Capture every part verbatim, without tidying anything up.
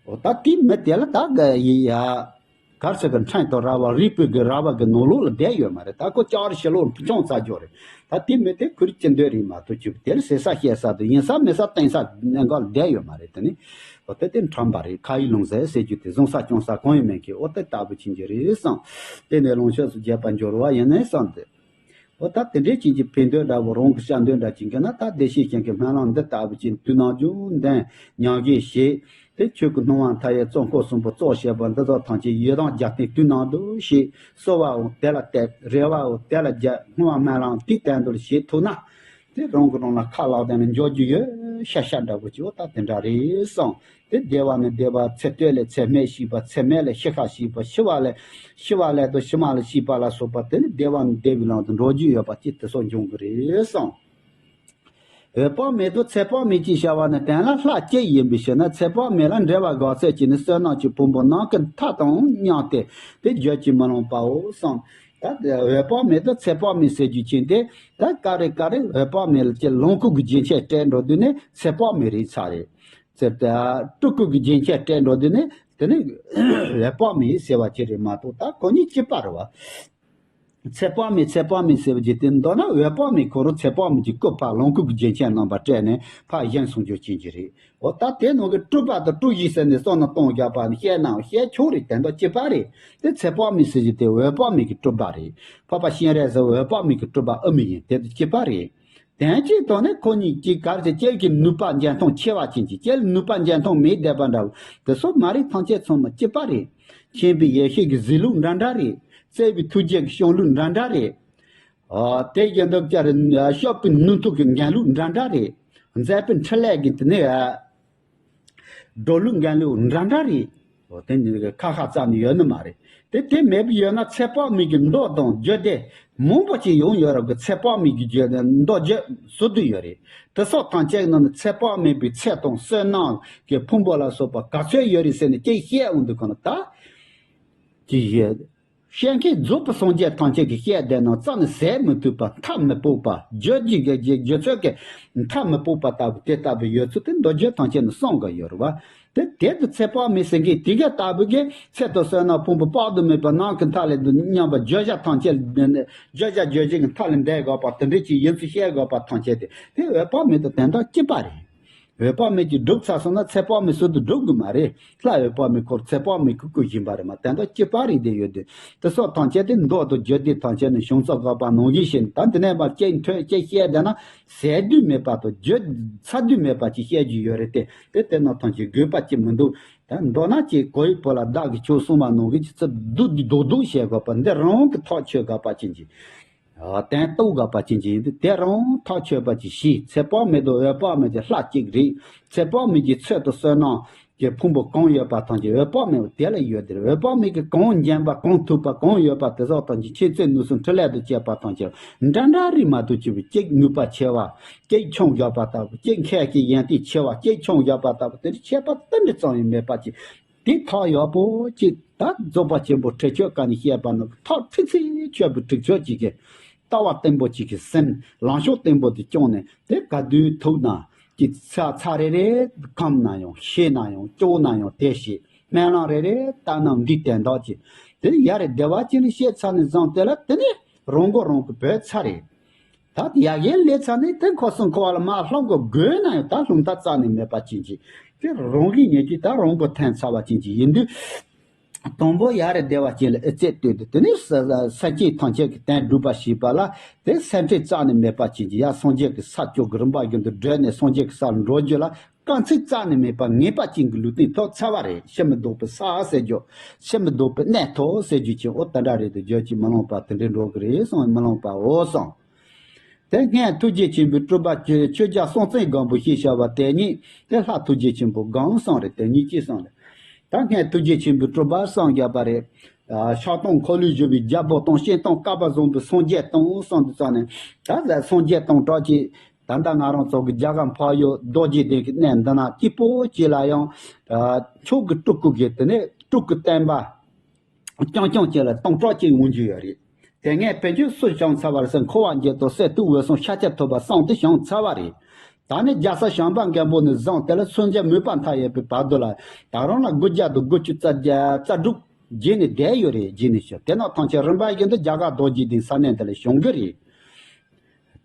འོ་ད་དེ་མི་དེ་ལ་ད་ག་ཡི་ཡ། གར་སོགས་ཀྱི་ཕྲན་དང་ར་བ་རིལ་བུ་གི་ར་བ་གི་ནང་ལོགས་ལ་བསྡད་ཡོད་མ་རེད། ད་ཁོ་ལྕགས་རི་ཕྱི་ལོགས་ཕུ་ཆུང་རྩ་འཇོག་རེད། ད་དེ་མི་དེ་ཁུར་ཅི་འདོད་རེད་མ་གཏོགས་ཅི་དེ་ལ་ཟེར་ས་བཤད་ས་དང་ཡིན་ས་མེད་ས་བསྟན་ས་གནད་འགག་ལ་བསྡད་ཡོད་མ་རེད། དེ་ནི་འོ་དེ་དེ་ཁྲམ་པ་རེད། ཁ་ཡིག་ལུང་ཟེར་ཟེར་རྒྱུ་དེ་བཟང་ས་སྐྱོང་ས་གང་ཡང་མེད་མཁན་འོ་དེ་ལྟ་བུ་ཕྱིན་གྱི་རེད་བསམ། དེ་ནས་ལོངས་སྤྱོད་སུ་རྒྱས་པ་འབྱོར་བ་ཡིན་ནའི་བསམ་སྟེ། འོ་ད་དེ་འདྲའི་ཅན་གྱི་ཕན་འདོད་འདྲ་བོ་རང་གི་བྱ་འདོད་འདྲ་ཅན་གྱི་ན་ད་བདེ་གཤེགས་ཞིང་གི་སྨོན་ལམ་འདི་ལྟ་བུ་ཅན་དུས་ནམ་རྒྱུན་ལྡན་ཉམས་བཞེས་བྱེད་དེ་ཆོས་ཀྱི་སྣང་བ་མཐའ་ཡས་གཙོ་འཁོར་གསུམ་པོ་གཙོ་བྱས་པ་འདི་དག་ཐམས་ཅད་ཡི་དམ་རྒྱབ་རྟེན་དུས་ནམ་དུ་བྱེད། གསོལ་བའོ་དེ་ལ་གཏད། རེ་བའོ་དེ་ལ་རྒྱབ། བསྔོ་བ་སྨོན་ལམ་དེའི་དོན་དུ་བྱེད་ཐུབ་ན། དེ་རང་གི་རང་ལ་ཁ་ལག་དེ་ནི་འཇོག་རྒྱུ་ཡོད་ཤ་ཤ་འདྲ་བོ་ཅིག་འོ་ད་དེ་འདྲ་རེད་བསམ། དེ་བདེ་བ་ནི་བདེ་བ་ཚེ་སྟོད་ལས་ཚེ་སྨད་ཤེས་པ། ཚེ་སྨད་ལས་ཤི་ཁ་ཤེས་པ། ཤི་བ་ལས་ཤི་བ་ལས་དང་ཕྱི་མ་ལ་ཤེས་པ་ལ་སོགས་པ་དེ་ནི་བདེ་བ་ནི་བདེ་བའི་ལམ་དུ་འགྲོ་རྒྱུ་ཡོད་པ་ཅིག་དེ་སོགས་འབྱུང་གི་རེད་བསམ། འོད་དཔག་མེད་དང་ཚེ་དཔག་མེད་ཅེས་བྱ་བ་ནི་དོན་ལ་ལྷ་གཅིག་ཡིན་པའི་ཕྱིར་ན་ཚེ་དཔག་མེད་ལ་འབྲེལ་བ་དགག་ཚད་ཀྱིས་ནི་བསོད་ནམས་ཀྱི་ཕུང་པོ་ནམ་མཁའི་མཐའ་དང་མཉམ་སྟེ་དེ་བརྗོད་ཀྱིས་མི་ལང་བའོ་གསུངས། ད་འོད་དཔག་མེད་དང་ཚེ་དཔག་མེད་ཟེར་རྒྱུ་ཅན་དེ་ད་ག་རེ་ག་རེ་འོད་དཔག་མེད་ལ་ཀྱི་ལོངས་སྐུ་གི་རྒྱན་ཆ་སྤྲད་འགྲོ་དུས་ནི་ཚེ་དཔག་མེད་རེད་ཚར་རེད། ཚེ་ད་སྤྲུལ་སྐུ་གི་རྒྱན་ཆ་སྤྲད་འགྲོ་དུས་ནི་དེ་ནི་འོད་དཔག་མེད་ཟེར་བ་ཅི་རེད་མ་གཏོགས་ད་ཁོ་གཉིས་གཅིག་པ་རེད་བ། ཚེ་དཔག་མེད་ཚེ་དཔག་མེད་ཟེར་བ་ཅི་དེ་མདོར་ན་འོད་དཔག་མེད་ཁོ་རང་ཚེ་དཔག་མེད་ཀྱི་སྐུ་ཕར་ལོངས་སྐུ་གི་རྒྱན་ཆ་རྣམ་པ་སྤྲད་ནས་ཕར་བཞེངས་སོང་རྒྱུ་ཅན་གྱི་རེད། འོ་ད་དེ་ནང་གི་སྤྲུལ་པ་དང་སྤྲུལ་གཞི་ཟེར་ནས་བསམ་བློ་གཏོང་རྒྱག་པ་ནི་བཤད་ནའང་བཤད་ཆོག་རེད། དེ་འདྲ་གཅིག་པ་རེད། དེ་ཚེ་དཔག་མེད་ཟེར་གྱི་དེ་འོད་དཔག་མེད་ཀྱི་སྤྲུལ་པ་རེད། འཕགས་པ་སྤྱན་རས་གཟིགས་འོད་དཔག་མེད་ཀྱི་སྤྲུལ་པ་ཨེ་མི་ཡིན། དེ་དང་གཅིག་པ་རེད། དོན་གཅིག་ཏུ་ནི་ཁོ་གཉིས་ཀྱི་གར་གྱི་དཀྱིལ་གྱི་ནུས་པ་འཇོན་ཐང་ཆེ་བ་ཅན་གྱི་དཀྱིལ་ནུས་པ་འཇོན་ཐང་མེད་བསྡད་པ་འདྲ་བོ་དེ་སོགས་མ་རིག་ཐམས་ཅད་ཚང་མ་གཅིག་པ་རེད། མཁྱེན་པའི་ཡེ་ཤེས་ཀྱི་གཟི་ལུགས་འདྲ་འདྲ་རེད། བརྩེ་བའི་ཐུགས་རྗེ་གི་བྱུང་ལུགས་འདྲ་འདྲ་རེད། ཨ་དེ་བཞིན་དུ་ཀྱང་རེད། སྐྱོབ་པའི་ནུས་མཐུ་གི་འགན་ལུགས་འདྲ་འདྲ་རེད། མཛད་པའི་འཕྲིན་ལས་ཀྱི་དེ་ནས་ཨ་འགྲོ་ལུགས་འགན་ལུགས་འདྲ་འདྲ་རེད། འོ་དེ་ནི་ཁ་ཁ་རྩ་ནས་ཡོད་ནི་མ་རེད། དེ་དེ་མེད་པ་ཡོད་ན་ཚེ་དཔག་མེད་ཀྱི་མདོ་དང་རྒྱུད་སྡེ་མང་པོ་ཅིག་ཡོང་ཡོད་རེད་གི། ཚེ་དཔག་མེད་ཀྱི་རྒྱུད་མདོ་རྒྱུད་ཟུར་དུ་ཡོད་རེད། དེ་སོགས་ཐམས་ཅད་ནང་ནས་ཚེ་དཔག་མེད་པའི་ཚེ་དང་བསོད་ནམས་ཀྱི་ཕུང་པོ་ལ་སོགས་པ་ག་ཚོད་ཡོད་རེད་ཟེར་ནས་ཅིག་བཤད་འོང་དུས་ག་ན་ད་ཅི་ཡོད། བཤད་མཁན་རྫོགས་པའི་སངས་རྒྱས་ཐམས་ཅད་ཀྱིས་བཤད་བསྡད་ནོ་རྩ་ནས་ཟད་མི་ཐུབ་པ། མཐའ་མི་དཔོག་པ། བརྗོད་ཀྱི་རྒྱ་རྒྱ་རྒྱ་མཚོ་གི་མཐའ་མི་དཔོག་པ་ལྟ་བུ་དེ་ལྟ་བུ་ཡོད་ཚུལ་དེ་མདོ་རྒྱུད་ཐམས་ཅད་ནས་གསུང་གི་ཡོད་རེད་བ། དེ་དེ་དུ་ཚེ་དཔག་མེད་ཟེར་མཁན་དེ་ག་ལྟ་བུ་གི་ཚེ་དང་བསོད་ནམས་ཕུང་པོ་དཔག་ཏུ་མེད་པ་ནམ་མཁའི་མཐའ་ལས་མཉམ་པ་བརྗོད་བྱ་ཐམས་ཅད་བརྗོད་བྱ་བརྗོད་བྱེད་ཀྱི་མཐའ་ལས་འདས་དགོས་པ་དེ་འདྲ་ཅིག་ཡིན་ཚུལ་བཤད་དགོས་པ་ཐམས་ཅད་དེ་དེ་འོད་དཔག་མེད་དང་དོན་དག་གཅིག་པ་རེད། འོད་དཔག་མེད་ཀྱིས་སྒྲུབ་ཚར་སོང་ན་ཚེ་དཔག་མེད་ཟུར་དུ་སྒྲུབ་དགོས་མ་རེད། ལྷ་འོད་དཔག་མེད་ཁོ་ཚེ་དཔག་མེད་ཀྱི་སྐུ་ཡིན་པ་རེད་མ། དེ་འདྲ་གཅིག་པ་རེད་དེ་ཡོད་དུས་དེ་སོགས་ཐམས་ཅད་དེ་མདོ་དང་རྒྱུད་སྡེ་ཐམས་ཅད་ནས་བྱུང་ཚུལ་དགག་པ་ནང་བཞིན་བྱས་ནས་ད་འདི་ནས་མར་སྐྱེ་འཐོན་སྐྱེ་བཤད་བསྡད་ན་ཟད་དུས་མེད་པ་དང་བརྗོད་ཚར་དུས་མེད་པ་ཅིག་བཤད་རྒྱུ་ཡོད་རེད་དེ། དེ་དེ་ན་ཐམས་ཅད་དགོས་པ་ཅིག་མི་འདུག་ད་མདོར་ན་ཅིག་གོ་ཡི་བོད་ལ་བདག་གིས་ཁྱོད་གསུངས་པ་ནང་བཞིན་ཅིག་ཚུར་བསྡུ་བསྡུ་བསྡུ་བཤད་དགོས་པ་འདི་རང་གི་ཐག་ཆོད་དགོས་པ་ཅན་གྱི། དོན་རྟོགས་དགོས་པ་ཅན་གྱི་ཡིན་དུས་དེ་རང་ཐག་ཆོད་པ་ཅིག་ཤེས། ཚེ་དཔག་མེད་དང་འོད་དཔག་མེད་ཀྱི་ལྷ་གཅིག་རེད། ཚེ་དཔག་མེད་ཀྱི་ཚོད་དང་བསོད་ནམས་ཀྱི་ཕུང་པོ་གང་ཡོད་པ་ཐམས་ཅད་འོད་དཔག་མེད་པ་དེ་ལ་ཡོད་དེ། འོད་དཔག་མེད་ཀྱི་གང་འཇོན་པ་གང་ཐུབ་པ་གང་ཡོད་པ་དེ་སོགས་ཐམས་ཅད་མཁྱེན་བརྩེ་ནུས་གསུམ་འཕྲིན་ལས་དང་བཅས་པ་ཐམས་ཅད་འདྲ་འདྲ་རེད་མ་གཏོགས་གཅིག་པུ་གཅིག་ནུས་པ་ཆེ་བ་གཅིག་ཆུང་བཞག་པ་ལྟ་བུ་གཅིག་མཁས་ཀྱི་ཡོན་ཏན་ཆེ་བ་གཅིག་ཆུང་བཞག་པ་ལྟ་བུ་དེ་འདྲ་ཁྱད་པར་དེ་འདྲ་ཙམ་ཡང་མེད་པ་ཅིག་དེ་ཐག་ཡག་པོ་ཅིག་ད་རྫོགས་པ་ཆེན་པོ་ཁྲེགས་ཆོད་བཀའ་ནས་བཤད་པ་ནང་གི་ཐག་ཁྲིག་ཚིག་ཆོད་པའི་ཁྲིག་ཆོད་ཅིག་གི་ལྟ་བ་བརྟན་པོ་ཅིག་གི་ཟིན། ལངས་ཕྱོགས་བརྟན་པོ་དེ་བསྐྱངས་ནས་དེ་ག་དུས་ཐུག་ན་ཅིག་ཚ་ཚ་རེ་རེ་ཁམས་ན་ཡང་ཤེས་ན་ཡང་སྐྱོ་ན་ཡང་དེ་ཤེས། སྨོན་ལམ་རེ་རེ་བཏབ་ན་འདི་དོན་དག་ཅིག་དེ་ཡ་རེ་བདེ་བ་ཅན་ལ་བཤད་ཚར་ནས་བཟུང་དེ་ལ་དེ་ནས་རང་མགོ་རང་གིས་བོས་ཚར་རེད། ད་ཡ་གིའི་ལས་ཚ་ནི་དེ་ཁོ་སུ་འཁོར་བ་ལ་མ་ལྷུང་གི་དགོས་ན་ཡང་ད་ལྷུང་ད་རྩ་ནས་མེད་པ་ཅན་གྱི་དེ་རང་གི་ཉིད་ཀྱིས་ད་རང་མགོ་ཐོན་ཚར་བ་ཅན་གྱི་ཡིན་དུས། དང་པོ་ཡ་རེ་བདེ་བ་ཅན་ལ་ཨེ་ཙེ་ལྟོས་ཏེ་དེ་ནས་ས་ས་སྐྱེས་ཐམས་ཅད་ཀྱི་དོན་སྒྲུབ་པ་ཞེས་པ་ལ་དེ་སེམས་ཁྲལ་རྩ་ནས་མེད་པ་ཅན་གྱི་ཡ་སངས་རྒྱས་ཀྱི་ས་བཅུ་གི་རིམ་པ་བཞིན་དུ་བགྲོད་ནས་སངས་རྒྱས་ཀྱི་སར་འགྲོ་རྒྱུ་ལ། དཀའ་ཚེགས་རྩ་ནས་མེད་པ་ངེས་པ་ཅན་གྱི་ལུས་རྟེན་ཐོབ་ཚར་བ་རེད། ཕྱིར་མི་ལྡོག་པའི་ས་ཟེར་རྒྱུ། ཕྱིར་མི་ལྡོག་པའི་གནས་ཐོབ་ཟེར་རྒྱུ་ཅན་འོ་དེ་འདྲ་རེད་དེ་བརྗོད་ཀྱིས་མི་ལང་བ་དེ་འདྲའི་འགྲོ་གི་རེད་གསུངས། མི་ལང་བའོ་གསུངས། དེ་སྔོན་ཐུགས་རྗེ་ཆེན་པོའི་སྤྲུལ་པ་ཆོས་རྒྱལ་སྲོང་བཙན་སྒམ་པོ་ཞེས་བྱ་བ་དེ་ཉིད་དེ་ལྷ་ཐུགས་རྗེ་ཆེན་པོ་སྒམ་གསུངས་རེད། དེ་ཉིད་ཅེས་གསུངས་རེད། ད་སྔོན་ཐུགས་རྗེ་ཆེན་པོའི་སྤྲུལ་པ་གསུངས་བཞག་པ་རེད། ཕྱག་སྟོང་འཁོར་ལོས་སྒྱུར་བའི་རྒྱལ་པོ་དང་། སྤྱན་སྟོང་བསྐལ་པ་བཟང་པོའི་སངས་རྒྱས་དང་གསུངས་དུས་ཙང་ནས་ད་སངས་རྒྱས་དང་གྲགས་ཀྱི། ད་ལྟ་ང་རང་ཚོ་གི་རྒྱ་གར་འཕགས་ཡུལ་རྡོ་རྗེ་གདན་གྱི་གནས་འདི་ན་སྐྱིད་པོ་ཅིག་ལ་ཡང་ཆོས་ཀྱི་སྤྲུལ་སྐུ་གི་དེ་ནས་སྤྲུལ་སྐུ་བསྟན་པ་རྐྱང་རྐྱང་ཅིག་ལ་སྟོང་ཕྲག་ཅིག་འོང་རྒྱུ་ཡོད་རེད། དེ་སྔའི་བོད་བརྒྱུད་སུ་བྱུང་ཚར་བ་རེད་ཟེར་འཁོར་བ་འགྱེལ་དང་སྲིད་དུ་འོད་སྲུང་ཤཱཀྱ་ཐུབ་པ་གསུམ་དེ་བྱུང་ཚར་བ་རེད། ད་ནི་རྒྱལ་ས་བྱམས་པ་མགོན་པོ་ནས་བཟུང་དེ་ལ་མཚོན་ཆ་མུས་པ་མཐའ་ཡས་པའི་བར་དུ་ལ་ད་རུང་ལ་དགུ་བརྒྱ་དང་དགུ་བཅུ་རྩ་བརྒྱད་རྩ་དྲུག་རྗེས་ནས་བསྡད་ཡོད་རེད། རྗེས་ནས་ཤོག་དེ་ནང་ཐམས་ཅད་རིམ་པ་བཞིན་དུ་རྒྱ་གར་རྡོ་རྗེ་གདན་ས་གནས་འདི་ལ་བྱུང་གི་རེད།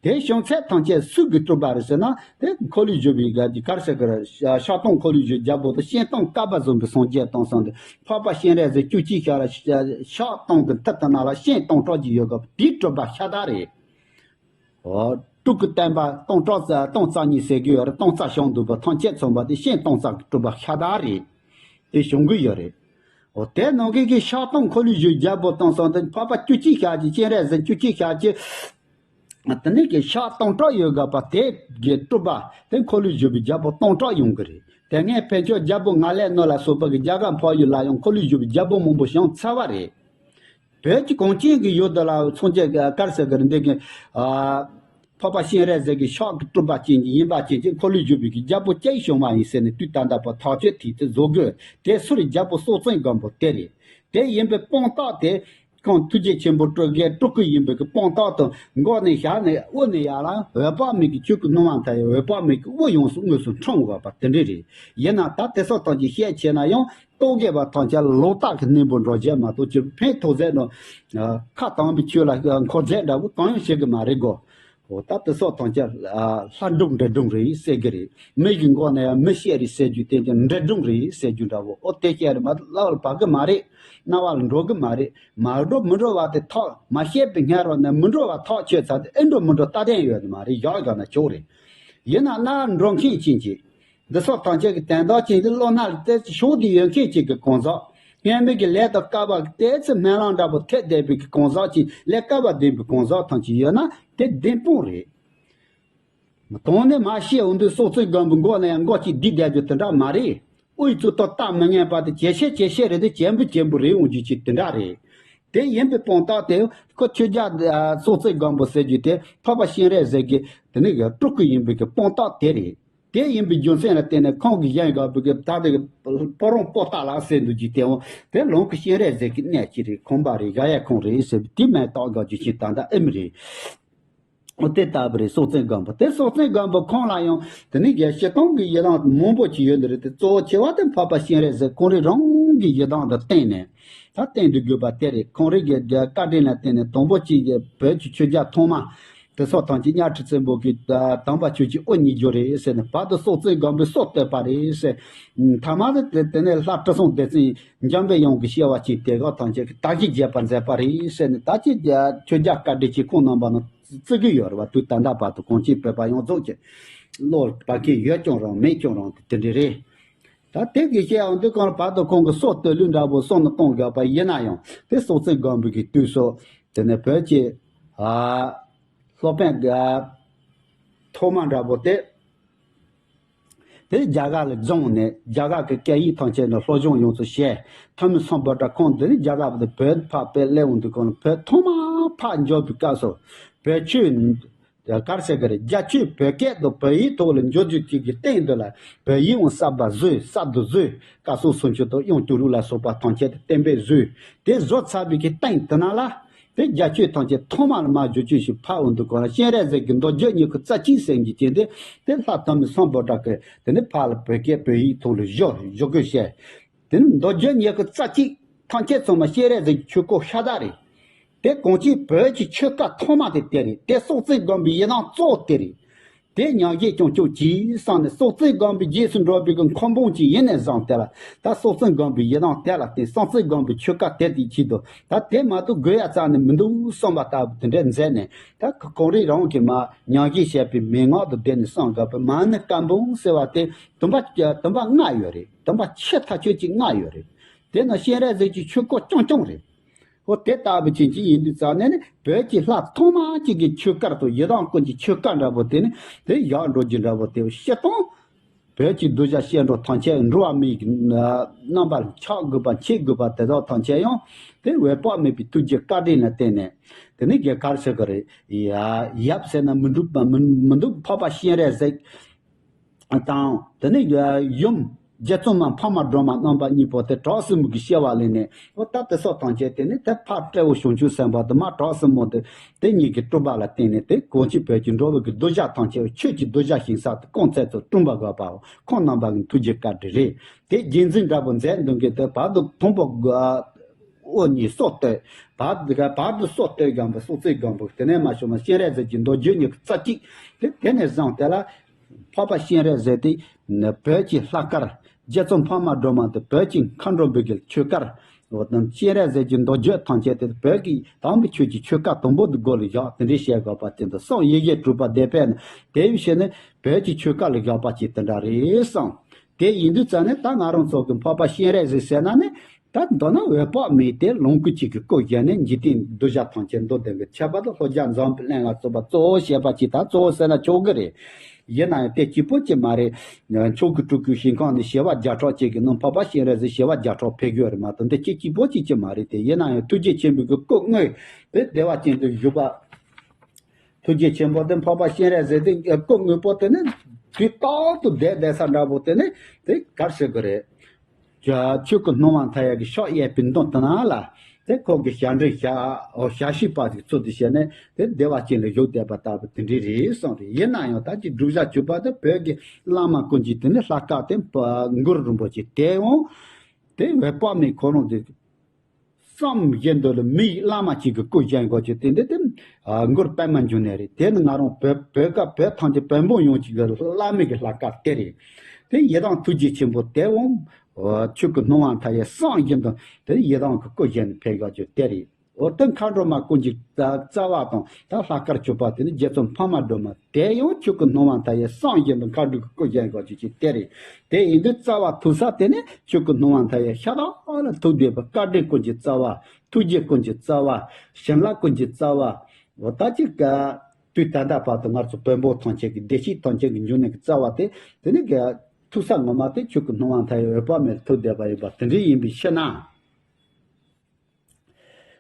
དེ་བྱུང་ཚད་ཐམས་ཅད་སུ་གིས་གྲུབ་པ་རེད་ཟེར་ན། དེ་འཁོར་ལོས་སྒྱུར་བའི་ག་གར་ཟེར་གི་རེད། ཤ་སྟག་འཁོར་ལོས་སྒྱུར་རྒྱལ་པོ་དང་གཤེན་སྟག་བསྐལ་པ་བཟུང་བའི་སངས་རྒྱས་དང་གསུངས་ཏེ། འཕགས་པ་སྤྱན་རས་གཟིགས་བཅུ་གཅིག་ཞལ་ལ་ཤ་སྟག་གི་མཐིལ་དེ་ནང་ལ་སྤྱན་སྟོང་ཕྲག་གཅིག་ཡོད་སྐབས་དེའི་གྲུབ་པ་ཤ་སྟག་རེད། འོ། སྤྲུལ་སྐུ་བསྟན་པ་སྟོང་ཕྲག་སྟོང་རྩ་གཉིས་ཟེར་གི་ཡོད་རེད། སྟོང་རྩ་བྱུང་འདུག་པ་ཐམས་ཅད་མཚོན་པ་དེ་སྤྱན་སྟོང་རྩ་གི་གྲུབ་པ་ཤ་སྟག་རེད། དེ་བྱུང་གི་ཡོད་རེད། འོ། དེ་ནང་གི་གི་ཤ་སྟག་འཁོར་ལོས་སྒྱུར་རྒྱལ་པོ་དང་གསུངས་ཏེ། འཕགས་པ་བཅུ་གཅིག་ཞལ་གྱི་སྤྱན་རས་གཟིགས་བཅུ་གཅིག་ཞལ་གྱི་དེ་ནས་ཀྱི་ཤ་སྟོང་ཕྲག་ཡོད་དགོས་པ་དེ་གི་གྲུབ་པ་དེ་འཁོར་ལོས་སྒྱུར་བའི་རྒྱལ་པོ་སྟོང་ཕྲག་ཡོང་གི་རེད། དེ་སྔའི་ཕན་ཆད་རྒྱལ་པོ་ང་ལས་ནོར་ལ་སོགས་པ་གི་རྒྱ་གར་འཕགས་ཡུལ་ལ་ཡང་འཁོར་ལོས་སྒྱུར་བའི་རྒྱལ་པོ་མང་པོ་བྱུང་ཚར་བ་རེད། བོད་ཀྱི་གངས་ཅན་གྱི་ཡུལ་དུ་ལ་སངས་རྒྱས་ཀྱི་གར་ཟེར་གི་རེད། འདི་གི་ཨ་འཕགས་པ་སྤྱན་རས་གཟིགས་ཀྱི་ཤ་གི་གྲུབ་པ་ཅན་གྱི་ཡིན་པ་ཅན་གྱི་འཁོར་ལོས་སྒྱུར་བའི་གི་རྒྱལ་པོ་ཅིག་བྱུང་བ་ཡིན་ཟེར་ནས་དུས་ད་ལྟ་བར་ཐག་གཅོད་ཐིག་ཏུ་བཟོ་དགོས། དེ་སུ་རེད། རྒྱལ་པོ་སྲོག་བཙན་སྒམ་པོ་དེ་རེད། དེ་ཡིན་པའི་དཔང་རྟགས་དེ། ཁོང་ཐུགས་རྗེ་ཆེན་པོ་སྤྲུལ་སྐུ་ཡིན་པའི་གི་དཔང་རྟགས་དང་མགོ་ནས་ཞལ་ནས་དབུ་ནས་ཡར་ལ་འོད་དཔག་མེད་ཀྱི་ཆོས་ཀྱི་སྣང་བ་མཐའ་ཡས་འོད་དཔག་མེད་ཀྱི་དབུ་ཡོངས་སུ་དངོས་སུ་འཁྲུངས་ཡོད་པ་དེ་འདྲ་རེད། ཡིན་ན་ད་དེ་སོགས་ཐམས་ཅད་བཤད་ཆེ་ན་ཡང་རྟོག་གེ་བ་ཐམས་ཅད་ལོག་ལྟ་གི་གནས་པོ་འགྲོ་བྱེད་མ་གཏོགས་ཅིག་ཕན་ཐོགས་ཟེར་ནོ། ཁ་དམ་པའི་ཆོས་ལ་འཁོར་ཟེར་འདྲ་བོ་གང་ཡང་བྱེད་གི་མ་རེད་གོ། འོ། ད་དེ་སོགས་ཐམས་ཅད་ལྷ་སྒྲུང་འདྲེ་སྒྲུང་རེད་ཟེར་གི་རེད། མི་གི་མགོ་ནས་ཡང་མི་བཤད་རེད་ཟེར་རྒྱུ་དེ་ཀྱང་འདྲེ་སྒྲུང་རེད་ཟེར་རྒྱུ་འདྲ་བོ། འོ། དེ་བཤད་རེད་མ་གཏོགས་བླ་བར་བབས་གི་མ་རེད། རྣ་བ་ལ་འགྲོ་གི་མ་རེད། མ་འགྲོ་མི་འགྲོ་བ་དེ་ཐག་མ་བཤད་པའི་སྔ་རོལ་ནས་མི་འགྲོ་བ་ཐག་ཆོད་ཚར་དུས་ཨེ་འགྲོ་མི་འགྲོ་ལྟ་དྲན་ཡོད་ནི་མ་རེད། བཞག་བཞག་ན་ཆོག་རེད། ཡིན་ན་རྣ་བར་འགྲོ་མཁན་ཅན་གྱི་འདི་སོགས་ཐམས་ཅད་ཀྱི་དོན་དག་ཅན་དེ་བློ་སྣ་ལ་གཏད་ཀྱི་ཕྱོགས་དེ་ཡོད་མཁན་ཅིག་གི་གང་ཟག་སྔོན་མའི་གི་ལས་དང་སྐལ་བ་གི་ཏོག་ཙམ་སྨོན་ལམ་འདྲ་པོ་ཐེབས་བསྡད་པའི་གི་གང་ཟག་ཅིག་ལས་སྐལ་བ་ལྡན་པའི་གང་ཟག་ཐམས་ཅད་ཡོད་ན་དེ་བདེན་དཔང་རེད། དོན་ནི་མ་ཤེས་འོང་དུས་སྲོག་བཙན་སྒམ་པོའི་མགོ་ནས་ཡང་མགོ་གཅིག་བསྡུས་བསྡད་རྒྱུ་དེ་འདྲ་མ་རེད། དབུས་གཙུག་ཏོར་ལྟ་མི་ངན་པ་དེ་ཇེ་ཆེ་ཇེ་ཆེ་རེད་དེ་ཇེ་འབུ་ཇེ་འབུ་རེད་འོང་རྒྱུ་ཅིག་དེ་འདྲ་རེད། དེ་ཡིན་པའི་དཔང་རྟགས་དེ་ཁོ་ཆོས་རྒྱལ་སྲོག་བཙན་སྒམ་པོ་ཟེར་རྒྱུ་དེ་འཕགས་པ་སྤྱན་རས་གཟིགས་ཀྱི་དེ་ནི་སྤྲུལ་སྐུ་ཡིན་པའི་གི་དཔང་རྟགས་དེ་རེད། དེ་ཡིན་པའི་རྒྱུ་མཚན་ལ་བརྟེན་ནས་ཁོང་གིས་གཞན་དགའ་བོ་གི་ད་དེ་སྤོ་རོང་པོ་ཏ་ལ་ཟེར་འདུག་ཅིག་དེ་འོང་དེ་ལོངས་སྐུ་སྤྱན་རས་གཟིགས་ཀྱི་གནས་ཅིག་རེད། ཁོང་པ་རེད། ག་ཡ་ཁོང་རེད་ཟེར་བའི་དེ་མེ་ཏོག་དགའ་རྒྱུ་ཞིག་ད་ལྟ་ཨེ་མི་རེད། འོ། དེ་ལྟ་བུ་རེད། སྲོག་བཙན་སྒམ་པོ་དེ་སྲོག་བཙན་སྒམ་པོ་ཁོང་ལ་ཡང་དེ་ནི་རྒྱལ་སྤྱི་སྟོང་གི་ཡི་དམ་མང་པོ་ཅིག་ཡོད་འདི་རེད་དེ་གཙོ་བོ་ཆེ་བ་དེ་འཕགས་པ་སྤྱན་རས་གཟིགས་ཁོང་རང་རང་གི་ཡི་དམ་དུ་བསྟེན་ནས་ད་བསྟེན་དུ་དགོས་པ་དེ་རེད། ཁོང་རང་གི་བཀའ་དྲིན་ལ་བརྟེན་ནས་དང་པོ་གཅིག་གི་བོད་ཀྱི་ཆོས་རྒྱལ་ཐོག་མ་དེ་སོགས་ཐམས་ཅད་གཉའ་ཁྲི་བཙན་པོ་གིས་དམ་པ་ཆོས་ཀྱི་དབུ་བརྙེས་རྒྱུ་རེད་ཟེར་ནས་བར་དུ་སྲོག་བཙན་སྒམ་པོས་སྲོག་བཏབ་པ་རེད་ཟེར། ཐ་མ་དེ་དེ་ནས་ལྷ་དྲི་བསུང་སྡེ་བཙན་འཇམ་པའི་དབྱངས་ཀྱི་སྐྱེ་བ་ཅན་དེ་ག་ཐམས་ཅད་ཀྱི་དར་ཞིང་རྒྱས་པར་མཛད་པ་རེད་ཟེར་ནས་ད་ཅི་ཆོས་རྒྱལ་བཀའ་དྲིན་ཅན་ཁོང་རྣམ་པ་ནང་བརྩི་གི་ཡོད་རེད་བ། དུས་ད་ལྟ་བར་དུ་གངས་ཅན་བོད་པ་ཡོངས་རྫོགས་ཀྱི་བློར་བབས་མཁན་ཡོད་ཀྱང་རུང་མེད་ཀྱང་རུང་དེ་འདྲ་རེད། ད་དེ་གི་བཤད་ཡང་དུས་གང་ལ་བར་དུ་ཁོང་གི་སྲོག་བཏབ་ལུགས་འདྲ་པོ་བསམ་བློ་གཏོང་དགོས་པ་ཡིན་ན་ཡང་དེ་སྲོག་བཙན་སྒམ་པོ་གི་དུས་སུ་དེ་ནས་བོད་ཀྱི་ཨ་སློབ་དཔོན་ག་ཐོག་མ་འདྲ་པོ་དེ། དེ་རྒྱ་གར་ལ་བརྫངས་ནས་རྒྱ་གར་གྱི་སྐད་ཡིག་ཐམས་ཅད་ནས་སློབ་སྦྱོང་ཡོངས་སུ་བྱས། ཐོན་མི་སམ་བྷོ་ཊ་ཁོང་འདི་ནི་རྒྱ་གར་དུ་བོད་ཕར་དཔེ་སླེབས་འོང་དུས་གང་ལ་བོད་ཐོག་མ་ཕར་འབྱོར་བའི་སྐབས་སུ་བོད་ཆོས་ག་རེ་ཟེར་གི་རེད། རྒྱ་ཆོས་བོད་སྐད་དང་བོད་ཡིག་ཐོག་ལ་འབྱོར་རྒྱུ་ཅིག་གི་སྟེང་དུ་ལ་བོད་ཡིག་ཡང་གསར་པ་བཟོས། གསར་དུ་བཟོས། བཀའ་སྲུང་སུམ་ཅུ་དང་དབྱངས་སྐྱུ་རུ་ལ་སོགས་པ་ཐམས་ཅད་དུ་གཏན་འབེབས་བཟོས། དེ་བཟོ་ཚར་བའི་གི་སྟེང་དུ་ན་ལ། དེ་རྒྱ་ཆོས་ཐམས་ཅད་ཐོག་མ་ལ་མར་བསྒྱུར་བཅོས་ཤིག་ཕར་འོང་དུས་གང་ལ་སྤྱན་རས་གཟིགས་ཀྱི་མདོ་རྒྱུད་ཉི་ཤུ་རྩ་གཅིག་ཟེར་གྱི་ཅན་དེ་དེ་ལྷ་ཐོན་མི་སམ་བྷོ་ཊ་གི་དེ་ནི་ཕར་ལ་བོད་སྐད་བོད་ཡིག་ཐོག་ལ་བསྒྱུར་བསྒྱུར་བཀོད་བྱས། དེ་ནི་མདོ་རྒྱུད་ཉི་ཤུ་རྩ་གཅིག་ཐམས་ཅད་ཚང་མ་སྤྱན་རས་གཟིགས་ཀྱི་ཆོས་སྐོར་ཤ་སྟག་རེད། དེ་གངས་ཅན་བོད་ཀྱི་ཆོས་བཀའ་ཐོག་མ་དེ་དེ་རེད། དེ་སྲོག་བཙན་སྒམ་པོའི་ཡི་དམ་གཙོ་བོ་དེ་རེད། དེ་ཉམས་བཞེས་རྐྱང་རྐྱང་གྱིས་བསམ་ནས་སྲོག་བཙན་སྒམ་པོའི་རྗེས་སུ་འགྲོ་བའི་གི་འཁོར་འབངས་ཅིག་ཡིན་ནས་བཟུང་དེ་ལ་ད་སྲོག་བཙན་སྒམ་པོའི་ཡི་དམ་དེ་ལ་བརྟེན། སྲོག་བཙན་སྒམ་པོའི་ཆོས་བཀའ་དེ་དེའི་ཆེད་དུ་ད་དེ་མ་གཏོགས་དགོས་ཡ་རྩ་ནས་མི་འདུག་བསམ་པ་ལྟ་བུ་དེ་འདྲ་མཛད་ནས་ད་ག་གངས་རི་རང་གི་མ་ཉམས་བཞེས་བྱས་པའི་མན་ངག་ཏུ་བསྡད་ནས་བསམ་དགོས་པའི་མ་ཎི་བཀའ་འབུམ་ཟེར་བ་དེ་དུམ་པ་དུམ་པ་ལྔ་ཡོད་རེད། དུམ་པ་ཆེ་ཐག་ཆོད་ཅིག་ལྔ་ཡོད་རེད། དེ་ནི་སྤྱན་རས་གཟིགས་ཀྱི་ཆོས་སྐོར་རྐྱང་རྐྱང་རེད། འོ། དེ་ལྟ་བུ་ཅན་ཅིག་ཡིན་དུས་ཙང་ནས་ནི་བོད་ཀྱི་ལྷ་ཐོག་མ་ཅིག་གི་ཆོས་སྐོར་དང་ཡི་དམ་ཀུན་གྱི་ཆོས་སྐོར་འདྲ་པོ་དེ་ནི་དེ་ཡག་འགྲོ་རྒྱུ་འདྲ་པོ་དེ་སྤྱིར་བཏང་བོད་ཀྱི་གདུལ་བྱ་སྐྱེ་འགྲོ་ཐམས་ཅད་འགྲོ་བ་མིའི་རྣམ་པར་ཆགས་དགོས་པ་འཆི་དགོས་པ་དེ་དག་ཐམས་ཅད་ཡང་དེ་འོད་དཔག་མེད་པའི་ཐུགས་རྗེ་བཀའ་དྲིན་ལ་བརྟེན་ནས་དེ་ནི་རྒྱལ་ཁར་ཆགས་ཀྱི་རེད། ཡ་ཡབ་ཟེར་ན་མི་འགྲུབ་པ་མི་མི་འདུག་འཕགས་པ་སྤྱན་རས་གཟིགས་དང་དེ་ནི་ཡུམ་ རྗེ་བཙུན་མ་འཕགས་མ་སྒྲོལ་མ་རྣམ་པ་གཉིས་པོ་དེ་གྲོགས་སྲིན་མོ་གི་སྐྱེ་བ་ལེན་ནས། འོ་ད་དེ་སོགས་དང་བཅས་དེ་ནི་དེ་ཕར་སྤྲེའུ་བྱང་ཆུབ་སེམས་དཔའ་དེ་མར་གྲོགས་སྲིན་མོ་དེ་དེ་གཉིས་ཀྱི་སྤྲུལ་པ་ལ་བརྟེན་ནས། དེ་གང་ཅི་བོད་ཀྱི་འགྲོ་བའི་གི་གདུལ་བྱ་ཐམས་ཅད་ཆོས་ཀྱི་གདུལ་བྱ་ཞིང་ས་དེ་ཀུན་རྫོབ་ཏུ་སྤྲུལ་པ་དགོས་པའོ། ཁོང་རྣམ་པ་གི་ཐུགས་རྗེ་བཀའ་དྲིན་རེད། དེ་རྗེས་འཛིན་འདྲ་པོ་མཛད་འདུག་གི། དེ་བར་དུ་དང་པོ་དབུ་གཉིས་སྲོག་བཏོད། བར་དུ་བར་དུ་སྲོག་བཏོད་སྒམ་པོ་སྲོག་རྩོལ་སྒམ་པོ་དེ་ནས་མ་བྱུང་བ་སྤྱན་རས་གཟིགས་ཀྱི་མདོ་རྒྱུད་གཉིས་ཀྱི་རྩ་གཅིག་དེ་དེ་ནས་བཟུང་དེ་ལ་འཕགས་པ་སྤྱན་རས་གཟིགས་དེ་བོད་ཀྱི་ལྷ་དཀར། རྗེ་བཙུན་འཕགས་མ་སྒྲོལ་མ་དེ་བོད་ཀྱི་མཁའ་འགྲོ་མའི་གི་ཆོས་དཀར། འོ་དང་སྤྱན་རས་གཟིགས་ཀྱི་མདོ་རྒྱུད་ཐམས་ཅད་དེ་བོད་ཀྱི་དམ་པའི་ཆོས་ཀྱི་ཆོས་བཀའ་དང་པོ་དེ་མགོ་ལ་བཞག་དེ་འདྲའི་བཤད་དགོས་པ་དེ་འདུག་གསུང་ཡི་གེ་དྲུག་པ་བཟླས་པས་ན། དེ་བཞིན་ནི་བོད་ཀྱི་ཆོས་བཀའ་ལ་བཞག་པ་ཅིག་དེ་འདྲ་རེད་གསུངས། དེ་ཡིན་དུས་ཙང་ནས་ད་ང་རང་ཚོ་གི་འཕགས་པ་སྤྱན་རས་གཟིགས་ཟེར་ན་ནི། ད་མདོར་ན་འོད་དཔག་མེད་དེ་ལོངས་སྐུ་གཅིག་གི་སྐུ་བཞེངས་ནས་འཇིག་རྟེན་གདུལ་བྱ་ཐམས་ཅད་འདུལ་བསྡད་པའི་ཁྱད་པར་དུ་ལྷོ་རྒྱལ་འཛམ་བུའི་གླིང་ལ་གཙོ་བོ་བྱས་པ་ཅིག་ད་གཙོ་བོ་ཟེར་ན་ཆོག་གི་རེད། ཡིན་ན་ཡང་དེ་གཅིག་པོ་ཅིག་མ་རེད། མཆོག་གི་སྤྲུལ་སྐུའི་ཞིང་ཁམས་ནས་བྱེ་བ་བརྒྱ་ཕྲག་གཅིག་གི་ནང་འཕགས་པ་སྤྱན་རས་གཟིགས་བྱེ་བ་བརྒྱ་ཕྲག་ཕེབས་ཡོད་རེད་མ་གཏོགས་འདི་གཅིག་གཅིག་པོ་ཅིག་ཅིག་མ་རེད། དེ་ཡིན་ན་ཡང་ཐུགས་རྗེ་ཆེན་པོའི་གི་སྐུ་དངོས་དེ་བདེ་བ་ཅན་དུ་བཞུགས་པ། ཐུགས་རྗེ་ཆེན་པོ་དེ་འཕགས་པ་སྤྱན་རས་གཟིགས་དེ་སྐུ་དངོས་པོ་དེ་ནི་དུས་རྟག་ཏུ་བསྡད་བསྡད་ས་འདྲ་པོ་དེ་ནི་དེ་ག་རེ་ཟེར་དགོས་རེད། ཆོས་སྐུ་སྣང་བ་མཐའ་ཡས་ཀྱི་ཕྱག་གཡས་པའི་མདུན་དུ་ན་ལ། དེ་ཁོང་གི་ཞབས་འདྲེན་ཞབས་ཞབས་ཕྱི་པ་ཞིག་ཚུལ་དུ་བྱས་ནས་དེ་བདེ་བ་ཅན་ལ་བཞུགས་བསྡད་པ་ལྟ་བུ་དེ་འདྲའི་རེད་གསུངས་རེད། ཡིན་ན་ཡང་ད་ཅི་བསྒྲུབ་བྱ་གྱུར་པ་དེ་བོད་ཀྱི་བླ་མ་ཀུན་གྱི་དེ་ནི་ལྷ་སྐལ་དེ་མགུར་རིན་པོ་ཆེ་དེ་ཡང་དེ་འོད་དཔག་མེད་ཁོ་རང་དེ། བསམ་བཞིན་དུ་ལ་མི་ཡི་བླ་མ་གཅིག་གི་སྐུ་བཞེངས་དགོས་ཀྱི་དེ་འདི་དེ་མགུར་པད་མ་འབྱུང་གནས་རེད། དེ་ནི་ང་རང་བོད་བོད་སྐད་བོད་ཐམས་ཅད་བོན་པོ་ཡོངས་ཀྱི་བླ་མའི་གི་ལྷ་སྐལ་དེ་རེད། དེ་ཡི་དམ་ཐུགས་རྗེ་ཆེན་པོ་དེ་འོང་ཆོས་སྐུ་སྣང་བ་མཐའ་ཡས་བསམ་བཞིན་དུ་དེ་ཡི་དམ་གྱི་སྐུ་བཞེངས་ནས་ཕེབས་དགོས་ཀྱི་དེ་རེད། འོ་དེ་མཁའ་འགྲོ་མ་ཀུན་གྱི་རྩ་བ་དང་ད་ལྷ་དཀར་གྱུར་པ་དེ་ནི་རྗེ་བཙུན་འཕགས་མ་སྒྲོལ་མ་དེ་ཡང་ཆོས་སྐུ་སྣང་བ་མཐའ་ཡས་བསམ་བཞིན་དུ་མཁའ་འགྲོའི་སྐུ་བཞེངས་དགོས་ཀྱི་ཅིག་དེ་རེད། དེ་ཡིན་དུས་རྩ་བ་ཐུག་ས་དེ་ནི་ཆོས་སྐུ་སྣང་བ་མཐའ་ཡས་ཤ་སྟག་ལ་ཐུག་བསྡད་པ་བཀའ་དྲིན་ཀུན་གྱི་རྩ་བ། ཐུགས་རྗེ་ཀུན་གྱི་རྩ་བ། བྱིན་རླབས་ཀུན་གྱི་རྩ་བ། འོ་ད་ཅིག་ག་དུས་ད་ལྟ་བར་དུ་ང་ཚོ་བོན་པོ་ཐམས་ཅད་ཀྱི་བདེ་སྐྱིད་ཐམས་ཅད་ཀྱི་འབྱུང་གནས་ཀྱི་རྩ་བ་དེ་དེ་ནི་ག་ཐུག་ས་ངོ་མ་དེ་ཆོས་སྐུ་སྣང་བ་མཐའ་ཡས་འོད་དཔག་མེད་ལ་ཐུག་བསྡད་པ་ཡིན་པ་དེ་འདྲ་ཡིན་པའི་ཕྱིར་ན།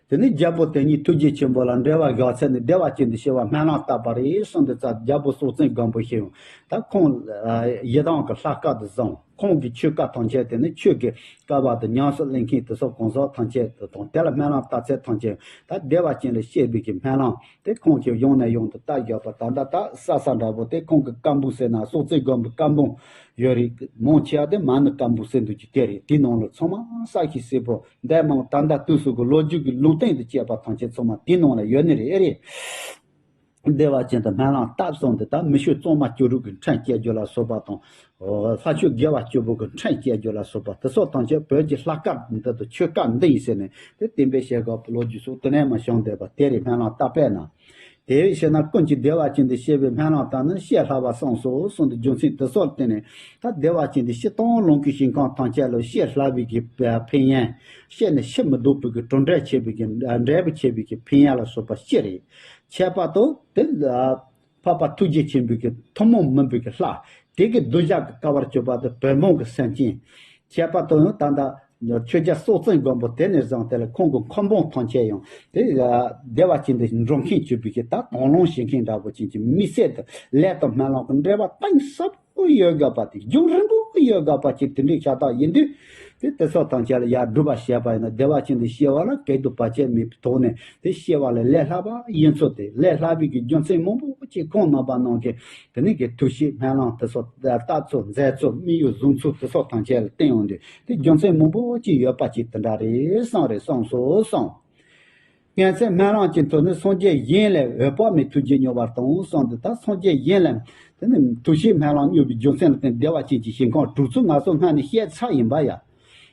དེ་ནས་རྒྱལ་པོ་དེ་ཉིད་ཐུགས་རྗེ་ཆེན་པོ་ལ་འབྲེལ་བ་བཞག་ཚར་ནས་བདེ་བ་ཅན་དུ་སྐྱེ་བར་སྨོན་ལམ་བཏབ་པ་རེད་གསུངས་ཏེ་ཙ་རྒྱལ་པོ་སྲོག་འཛིན་སྒམ་པོ་ཞིག་ཡང་ད་ཁོང་ཡི་དམ་གྱི་ལྷ་སྐལ་དུ་བཟུང་། ཁོང་གི་ཆོས་བཀའ་ཐམས་ཅད་དེ་ནི་ཆོས་ཀྱི་བཀའ་བབས་དང་ཉམས་སུ་ལེན་མཁན་དེ་ཚོ་གང་ཟག་ཐམས་ཅད་དུ་དང་དེ་ལ་སྨོན་ལམ་བཏབ་ཚད་ཐམས་ཅད་ད་བདེ་བ་ཅན་ལ་སྐྱེ་བའི་གི་སྨོན་ལམ་དེ་ཁོང་གིས་ཡང་ནས་ཡང་དུ་བཏབ་བཞག་པ་ད་ལྟ་ད་ས་ས་འདྲ་པོ་དེ་ཁོང་གི་བཀའ་འབུམ་ཟེར་ན་སྲོག་འཛིན་སྒམ་པོའི་བཀའ་འབུམ་ཡོད་རེད། མང་ཆེ་བ་དེ་མ་ཎི་བཀའ་འབུམ་ཟེར་འདུག་ཀྱི་དེ་རེད། དེའི་ནང་ལ་ཚང་མ་ས་ཞིག་སྲིད་པོ། འདས་མ་ད་ལྟ་དུས་སུ་གི་ལོ་རྒྱུས་ཀྱི་ལུང་བསྟན་དུ་བཅས་པ་ཐམས་ཅད་ཚང་མ་དེའི་ནང་ལ་ཡོད་ནི་རེད། ཨེ་རེད། བདེ་བ་ཅན་དུ་སྨོན་ལམ་བཏབ་སོང་སྟེ་ད་མི་ཆོས་གཙང་མ་བཅུ་དྲུག་གི་ཕྲིན་བཅས་རྒྱུ་ལ་སོགས་པ་དང་། ལྷ་ཆོས་དགེ་བ་བཅུ་པོ་གི་ཕྲིན་བཅས་རྒྱུ་ལ་སོགས་པ་དེ་སོགས་ཐམས་ཅད་བོད་ཀྱི་ལྷ་སྐལ་འདི་དང་ཆོས་སྐལ་འདི་ཡིན་ཟེར་ནས་དེ་བསྟན་པའི་བྱེད་སྒོ་ལོ་རྒྱུས་སོགས་དེ་ནས་མ་བྱུང་བསྡད་པ་དེ་རེད། སྨོན་ལམ་བཏབ་པས་ན། དེ་བས་ཕྱིར་ན་ཀུན་གྱིས་བདེ་བ་ཅན་དུ་སྐྱེ་བའི་སྨོན་ལམ་དག་ནི་བཤད་ལྷག་པར་གསུངས་སོ་གསུངས་ཏེ་རྒྱུ་མཚན་དེ་སོགས་བསྟན་ནས་ད་བདེ་བ་ཅན་དུ་སྤྱིར་བཏང་ལོངས་སྐུའི་ཞིང་ཁམས་ཐམས་ཅད་ལ་བཤད་ལྷག་པའི་གི་ཕན་ཡོན། བཤད་ནས་ཕྱིར་མི་ལྡོག་པའི་གི་གྲུབ་འབྲས་ཆེ་བའི་གི་འབྲས་བུ་ཆེ་བའི་གི་ཕན་ཡོན་ལ་སོགས་པ་སྤྱི་རེད། ཁྱད་པར་དུ་དེ་ལ་འཕགས་པ་ཐུགས་རྗེ་ཆེན་པོའི་གི་ཐུན་མོང་མིན་པའི་གི་ལྷ། དེ་གི་གདུལ་བྱ་གི་དཀའ་བར་གྱུར་པ་དེ་བོན་སྤུན་གི་སེམས་ཅན། ཁྱད་པར་དུ་ཡང་ད་ལྟ་ཆོས་རྒྱལ་སྲོག་བཙན་སྒམ་པོ་དེ་ནས་བཟུང་སྟེ་ལ་ཁོང་གི་འཁོར་འབངས་ཐམས་ཅད་ཡང་དེ་བདེ་བ་ཅན་དུ་འགྲོ་མཁན་གྱུར་པའི་གི་ད་དང་བླངས་བྱེད་མཁན་འདྲ་པོ་ཅན་གྱི་མི་སེར་དེ་ལས་དང་སྨོན་ལམ་གྱི་འབྲེལ་བ་གཏིང་ཟབ་པོ་ཡོད་དགོས་པ་དེ་རྒྱུན་རིང་པོ་ཡོད་དགོས་པ་ཅིག་དེ་འདྲའི་ཤ་སྟག་ཡིན་དུས་དེ་དེ་ཚོ་ཐམས་ཅད་ལ་ཡར་སྒྲུབ་པ་བྱས་པ་ཡིན་ན་བདེ་བ་ཅན་དུ་སྐྱེ་བ་ལ་གལ་དུ་བ་ཅན་མེད་པའི་ཐོག་ནས་དེ་སྐྱེ་བ་ལ་ལས་སླ་བ་ཡིན་ཚུལ་དེ་ལས་སླ་བའི་གི་རྒྱུ་མཚན་མང་པོ་ཅིག་ཁོང་རྣམ་པ་རྣམས་ཀྱིས་དེ་ནས་གི་ཐུགས་བཞེད་སྨོན་ལམ་དེ་ཚོ་བཏབ་ཚུལ་མཛད་ཚུལ་དམིགས་ཡུལ་བཟུང་ཚུལ་དེ་ཚོ་ཐམས་ཅད་ལ་བསྟན་ཡོང་དུས་དེ་རྒྱུ་མཚན་མང་པོ་ཅིག་ཡོད་པ་ཅིག་དེ་འདྲ་རེད་བསམ་རེད་བསམ་སོང་བསམ། སྔོན་ཚེ་སྨོན་ལམ་གྱི་མཐུ་ནི་སངས་རྒྱས་གཞན་ལས་འོད་དཔག་མེད་ཐུགས་རྗེ་མྱུར་བར་གཏོང་གསུངས་འདུག་ད་སངས་རྒྱས་གཞན་ལས་དེ་ནི་ཐུགས་བཞེད་སྨོན་ལམ་མྱུར་བའི་རྒྱུ་མཚན་ལ་བརྟེན་བདེ་བ་ཅན་གྱི་ཞིང་ཁམས་དྲུག་ཚུལ་ང་ཚོ་སྔ་ནས་བཤད་ཚར་ཡིན་པ་ཡ།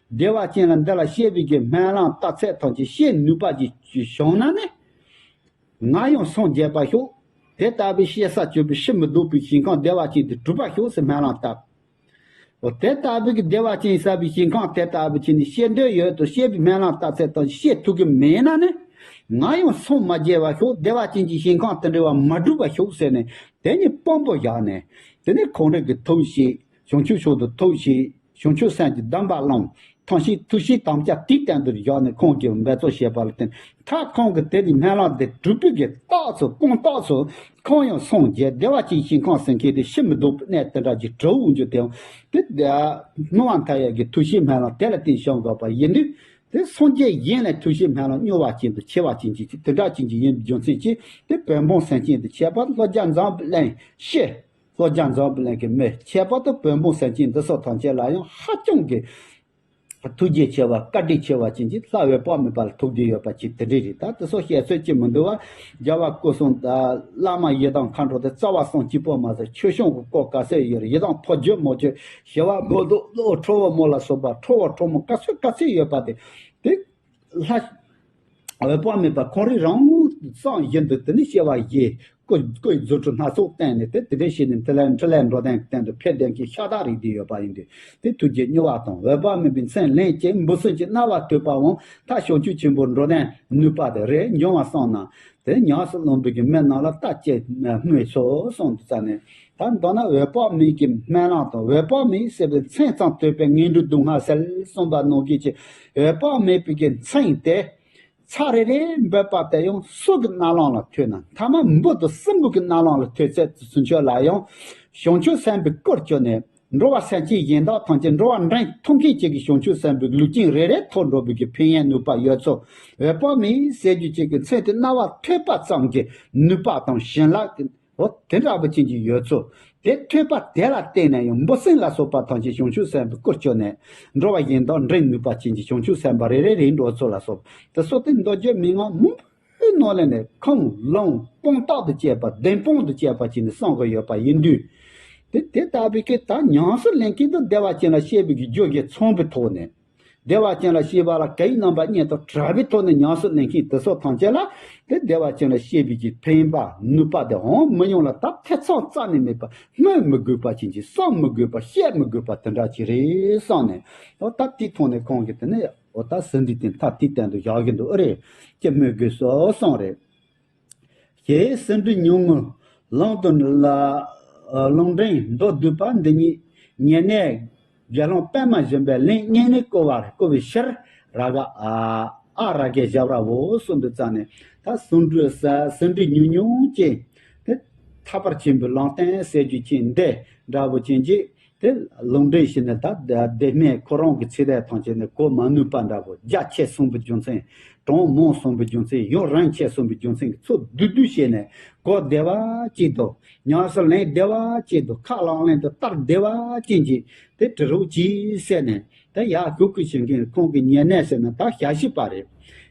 བདེ་བ་ཅན་ལ་འདི་ལ་སྐྱེ་བའི་གི་སྨོན་ལམ་བཏབ་ཚད་ཐམས་ཅད་བཤད་ནུས་པ་ཅིག་བྱུང་ན་ནི། ང་ཡང་སངས་རྒྱས་པར་ཤོག་དེ་ལྟ་བུའི་སྐྱེ་ས་བཅུ་པའི་ཕྱིར་མི་ལྡོག་པའི་ཞིང་ཁམས་བདེ་བ་ཅན་དུ་གྲུབ་པར་ཤོག་ཟེར་སྨོན་ལམ་བཏབ། འོ་དེ་ལྟ་བུའི་གི་བདེ་བ་ཅན་ཟབ་པའི་ཞིང་ཁམས་དེ་ལྟ་བུ་ཅིག་ནས་སྐྱེ་འདོད་ཡོད་དོ་ཞེས་པའི་སྨོན་ལམ་བཏབ་ཚད་དང་སྐྱེ་ཐུབ་ཀྱི་མེད་ན་ནི། ང་ཡང་སངས་མ་རྒྱས་པར་ཤོག་བདེ་བ་ཅན་གྱི་ཞིང་ཁམས་དེ་འདྲ་བ་མ་གྲུབ་པར་ཤོག་ཟེར་ནས་དེ་ཉིད་དཔང་པོ་བཞག་ནས་དེ་ནས་ཁོང་རང་གི་ཐུགས་བཞེད་བྱང་ཆུབ་མཆོག་ཏུ་ཐུགས་བཞེད་ བྱང་ཆུབ་སེམས་ཀྱི་སྡོམ་པ་བླངས། ཐམས་ཅད་ཐུགས་བཞེད་དམ་བཅའ་དེའི་སྟེང་དུ་བཞག་ནས་ཁོང་གིས་འབད་རྩོལ་བྱས་པ་ལ་བརྟེན། མཐར་ཁོང་གིས་དེ་ནས་སྨོན་ལམ་དེ་གྲུབ་པའི་གི་རྟགས་སུ་སྐུང་རྟགས་སུ་ཁོང་ཡང་སངས་རྒྱས། བདེ་བ་ཅན་ཞིང་ཁམས་ཟེར་མཁན་དེ་ཕྱིར་མི་ལྡོག་པའི་གནས་དེ་འདྲ་ཅིག་གྲུབ་འོང་རྒྱུ་དེའང་དེ་སྣང་བ་མཐའ་ཡས་ཀྱི་ཐུགས་བཞེད་སྨོན་ལམ་དེ་ལ་བརྟེན་བྱུང་དགོས་པ་ཡིན་དུས། དེ་སངས་རྒྱས་གཞན་ལ་ཐུགས་བཞེད་སྨོན་ལམ་མྱུར་བ་ཅན་དུ་ཆེ་བ་ཅན་གྱི་དེ་འདྲ་ཅན་གྱི་ཡིན་པའི་རྒྱུ་མཚན་གྱིས། དེ་བོན་སྤུན་སེམས་ཅན་དུ་ཁྱད་པར་ལྷོ་རྒྱ་འཛམ་བུ་གླིང་ཤེས། ལྷོ་རྒྱ་འཛམ་བུ་གླིང་གི་མི་ཁྱད་པར་དུ་བོན་སྤུན་སེམས་ཅན་འདི་ཚོ་ཐམས་ཅད་ལ་ཡང་ཧ་ཅང་གི་ཐུགས་རྗེ་ཆེ་བ་བཀའ་དྲིན་ཆེ་བ་ཅན་གྱི་ལྷ་འོད་དཔག་མེད་པ་ལ་ཐུག་བསྡད་ཡོད་པ་ཅིག་དེ་འདྲ་རེད། ད་དེ་ཚོ་བཤད་ཚོད་ཅིག་མི་འདུག་བ། རྒྱལ་བ་སྐུ་གསུམ་དང་བླ་མ་ཡི་དམ་མཁའ་འགྲོ་དེ་རྩ་བ་གསུམ་གཅིག་པོ་མ་ཟད། ཆོས་སྐྱོང་གི་སྐོར་ག་ཚད་ཡོད་རེད། ཡི་དམ་ཕོ་རྒྱུད་མོ་རྒྱུད་ཞི་བ་མོ་དོ་ལོ་ཁྲོ་བོ་མོ་ལ་སོགས་པ་ཁྲོ་བོ་ཁྲོ་མོ་ག་ཚོད་ག་ཚོད་ཡོད་པ་དེ་དེ་ལྷ། འོད་དཔག་མེད་པ་ཁོང་རང་རང་གསུང་བཞིན་དུ་དེ་ནི་སྐྱེ་བ་བཞེས། སྐུ་སྐུའི་རྫུ་འཕྲུལ་སྣ་ཚོགས་བསྟན་ནས་དེ་དེ་འདྲ་བྱས་ནས་འཕྲིན་ལས་འཕྲིན་ལས་འགྲོ་དོན་གྱི་སྟེང་དུ་ཕེབས་བསྡད་མཁན་ཤ་སྟག་རེད་བསྡད་ཡོད་པ་ཡིན་དུས། དེ་ཐུགས་རྗེ་མྱུར་བ་དང་འོད་དཔག་མེད་པའི་མཚན་ལེན་བྱས། འབུ་སྲིན་གྱི་རྣ་བ་ཐོས་པའང་མཐར་བྱང་ཆུབ་ཆེན་པོར་འགྲོ་དོན་ནུས་པ་དེ་རེ་འབྱུང་བ་སོང་ན། དེ་ཉམས་སུ་བླངས་པའི་གི་མི་རྣམས་ལ་བརྟག་དཔྱད་སྨོས་སོ་གསུངས་འདུག་ཙ་ནས། ད་མདོར་ན་འོད་དཔག་མེད་ཀྱི་སྨོན་ལམ་དང་། འོད་དཔག་མེད་ཟེར་བའི་མཚན་ཙམ་ཐོས་པས་ངན་འགྲོའི་སྡུག་བསྔལ་སེལ་གསུངས་པ་ནང་བཞིན་གྱི། འོད་དཔག་མེད་པའི་གི་མཚན་དེ་ཚར་རེ་རེ་འབོད་པ་དེ་ཡང་སོ་གི་རྣ་ལམ་ལ་ཐོས་ན། མཐའ་མ་འབུ་དང་སྲིན་པོ་གི་རྣ་ལམ་ལ་ཐོས་ཚད་དུ་ཚུན་ཆོད་ལ་ཡང་། བྱང་ཆུབ་སེམས་དཔའི་སྐུར་གྱུར་ནས། འགྲོ་བ་སེམས་ཅན་གཞན་དག་ཐམས་ཅད་འགྲོ་བ་འདྲེན་ཐུབ་མཁན་ཅིག་གི་བྱང་ཆུབ་སེམས་དཔའི་ལུས་རྐྱེན་རེ་རེ་ཐོབ་འགྲོ་བའི་གི་ཕན་ཡོན་ནུས་པ་ཡོད་ཚུལ། འོད་དཔག་མེད་ཟེར་རྒྱུ་ཅིག་གི་མཚན་དེ་རྣ་བ་ཐོས་པ་ཙམ་གྱི་ནུས་པ་དང་བྱིན་རླབས་ཀྱི་འོ་དེ་འདྲ་བ་ཅན་གྱི་ཡོད་ཚུལ། དེ་ཐོས་པ་དེ་ལ་བརྟེན་ནས་ཡང་འབུ་སྲིན་ལ་སོགས་པ་ཐམས་ཅད་བྱང་ཆུབ་སེམས་དཔའི་སྐུར་གྱུར་ནས། འགྲོ་བ་གཞན་དག་འདྲེན་ནུས་པ་ཅན་གྱི་བྱང་ཆུབ་སེམས་དཔའ་རེ་རེ་རེ་འགྲོ་ཚུལ་ལ་སོགས་དེ་སོགས་དེ་མདོ་རྒྱུད་མན་ངག་མང་པོའི་ནང་ལས་ནས་ཁུངས་ལུང་སྤུངས་རྟགས་དང་བཅས་པ་བདེན་དཔང་དང་བཅས་པ་ཅིག་ནས་གསུང་གི་ཡོད་པ་ཡིན་དུས། དེ་དེ་ལྟ་བུའི་སྐད་ད་ཉམས་སུ་ལེན་མཁན་དུ་བདེ་བ་ཅན་ལ་བཤད་པའི་གི་རྒྱུ་གཞི་ཚང་བའི་ཐོག་ནས། བདེ་བ་ཅན་ལ་བཤད་པ་ལ་སྐད་ཡིག་རྣམ་པ་གཉིས་དང་བྲལ་བའི་ཐོག་ནས་ཉམས་སུ་ལེན་མཁན་དེ་ཚོ་ཐམས་ཅད་ལ། དེ་བདེ་བ་ཅན་ལ་བཤད་པའི་གི་ཕན་པ་ནུས་པ་དེ་འོང་མི་ཡོང་ལ། ད་ཐེ་ཚོམ་རྩ་ནས་མེད་པ། སྨོས་མི་དགོས་པ་ཅན་གྱི། བསམ་མི་དགོས་པ། བཤད་མི་དགོས་པ་དེ་འདྲ་ཅིག་རེད་བསམ་ནས། འོ་ད་དེའི་ཐོག་ནས་ཁོང་གིས་དེ་ནས་འོ་ད་ཟིན་བྲིས་དེ་མཐའ་དེའི་སྟེང་དུ་བཞག་གི་འདུག་ཨེ་རེད། ཅི་སྨོས་དགོས་སོ་གསུངས་རེད། ཞེས་ཟིན་བྲིས་ཉུང་ངུ་ལུང་དང་ལ་ལུང་འདྲེན་མདོར་བསྡུས་པ་འདི་ཉིད་ཉེ་གནས་དགེ་སློང་པདྨ་འབྱུང་པོས་ལན་གཉིས་ནས་བསྐུར་བར་བསྐུར་བའི་ཕྱིར། རཱ་ག་ཨ་ཨ་རཱ་གའི་ཞབས་ར་བོ་གསུངས་འདུག་ཙ་ནས། ད་ཟིན་བྲིས་ཟིན་བྲིས་ཉུང་ཉུང་ཅིག་དེ་ཐར་པར་ཕྱིན་པའི་ལམ་སྟོན་ཟེར་རྒྱུ་ཅིག་འདི་འདྲ་བོ་ཅན་གྱི། དེ་ལུང་འདྲེན་བྱས་ནས་ད་དེ་སྨད་ཁོ་རང་གི་ཚིག་དེ་ཐམས་ཅད་ནས་གོ་མ་ནུས་པ་འདྲ་བོ། རྒྱ་ཆེ་སོང་བའི་རྒྱུ་མཚན། གྲངས་མང་སོང་བའི་རྒྱུ་མཚན། ཡུན་རིང་ཆེ་སོང་བའི་རྒྱུ་མཚན་གྱིས་ཚུར་བསྡུས་བསྡུས་བྱས་ནས་གོ་བདེ་བ་ཅིག་དང་། ཉམས་སུ་ལེན་བདེ་བ་ཅིག་དང་། ཁས་བླངས་ལན་དུ་བསྟར་བདེ་བ་ཅན་གྱི་དེ་བྲི་རོགས་གྱིས་ཟེར་ནས། དེ་ཡར་ཞུ་སྐུལ་བྱེད་མཁན་ཁོང་གི་ཉེ་གནས་ཟེར་ན་ད་ཞལ་བཞི་པ་རེད།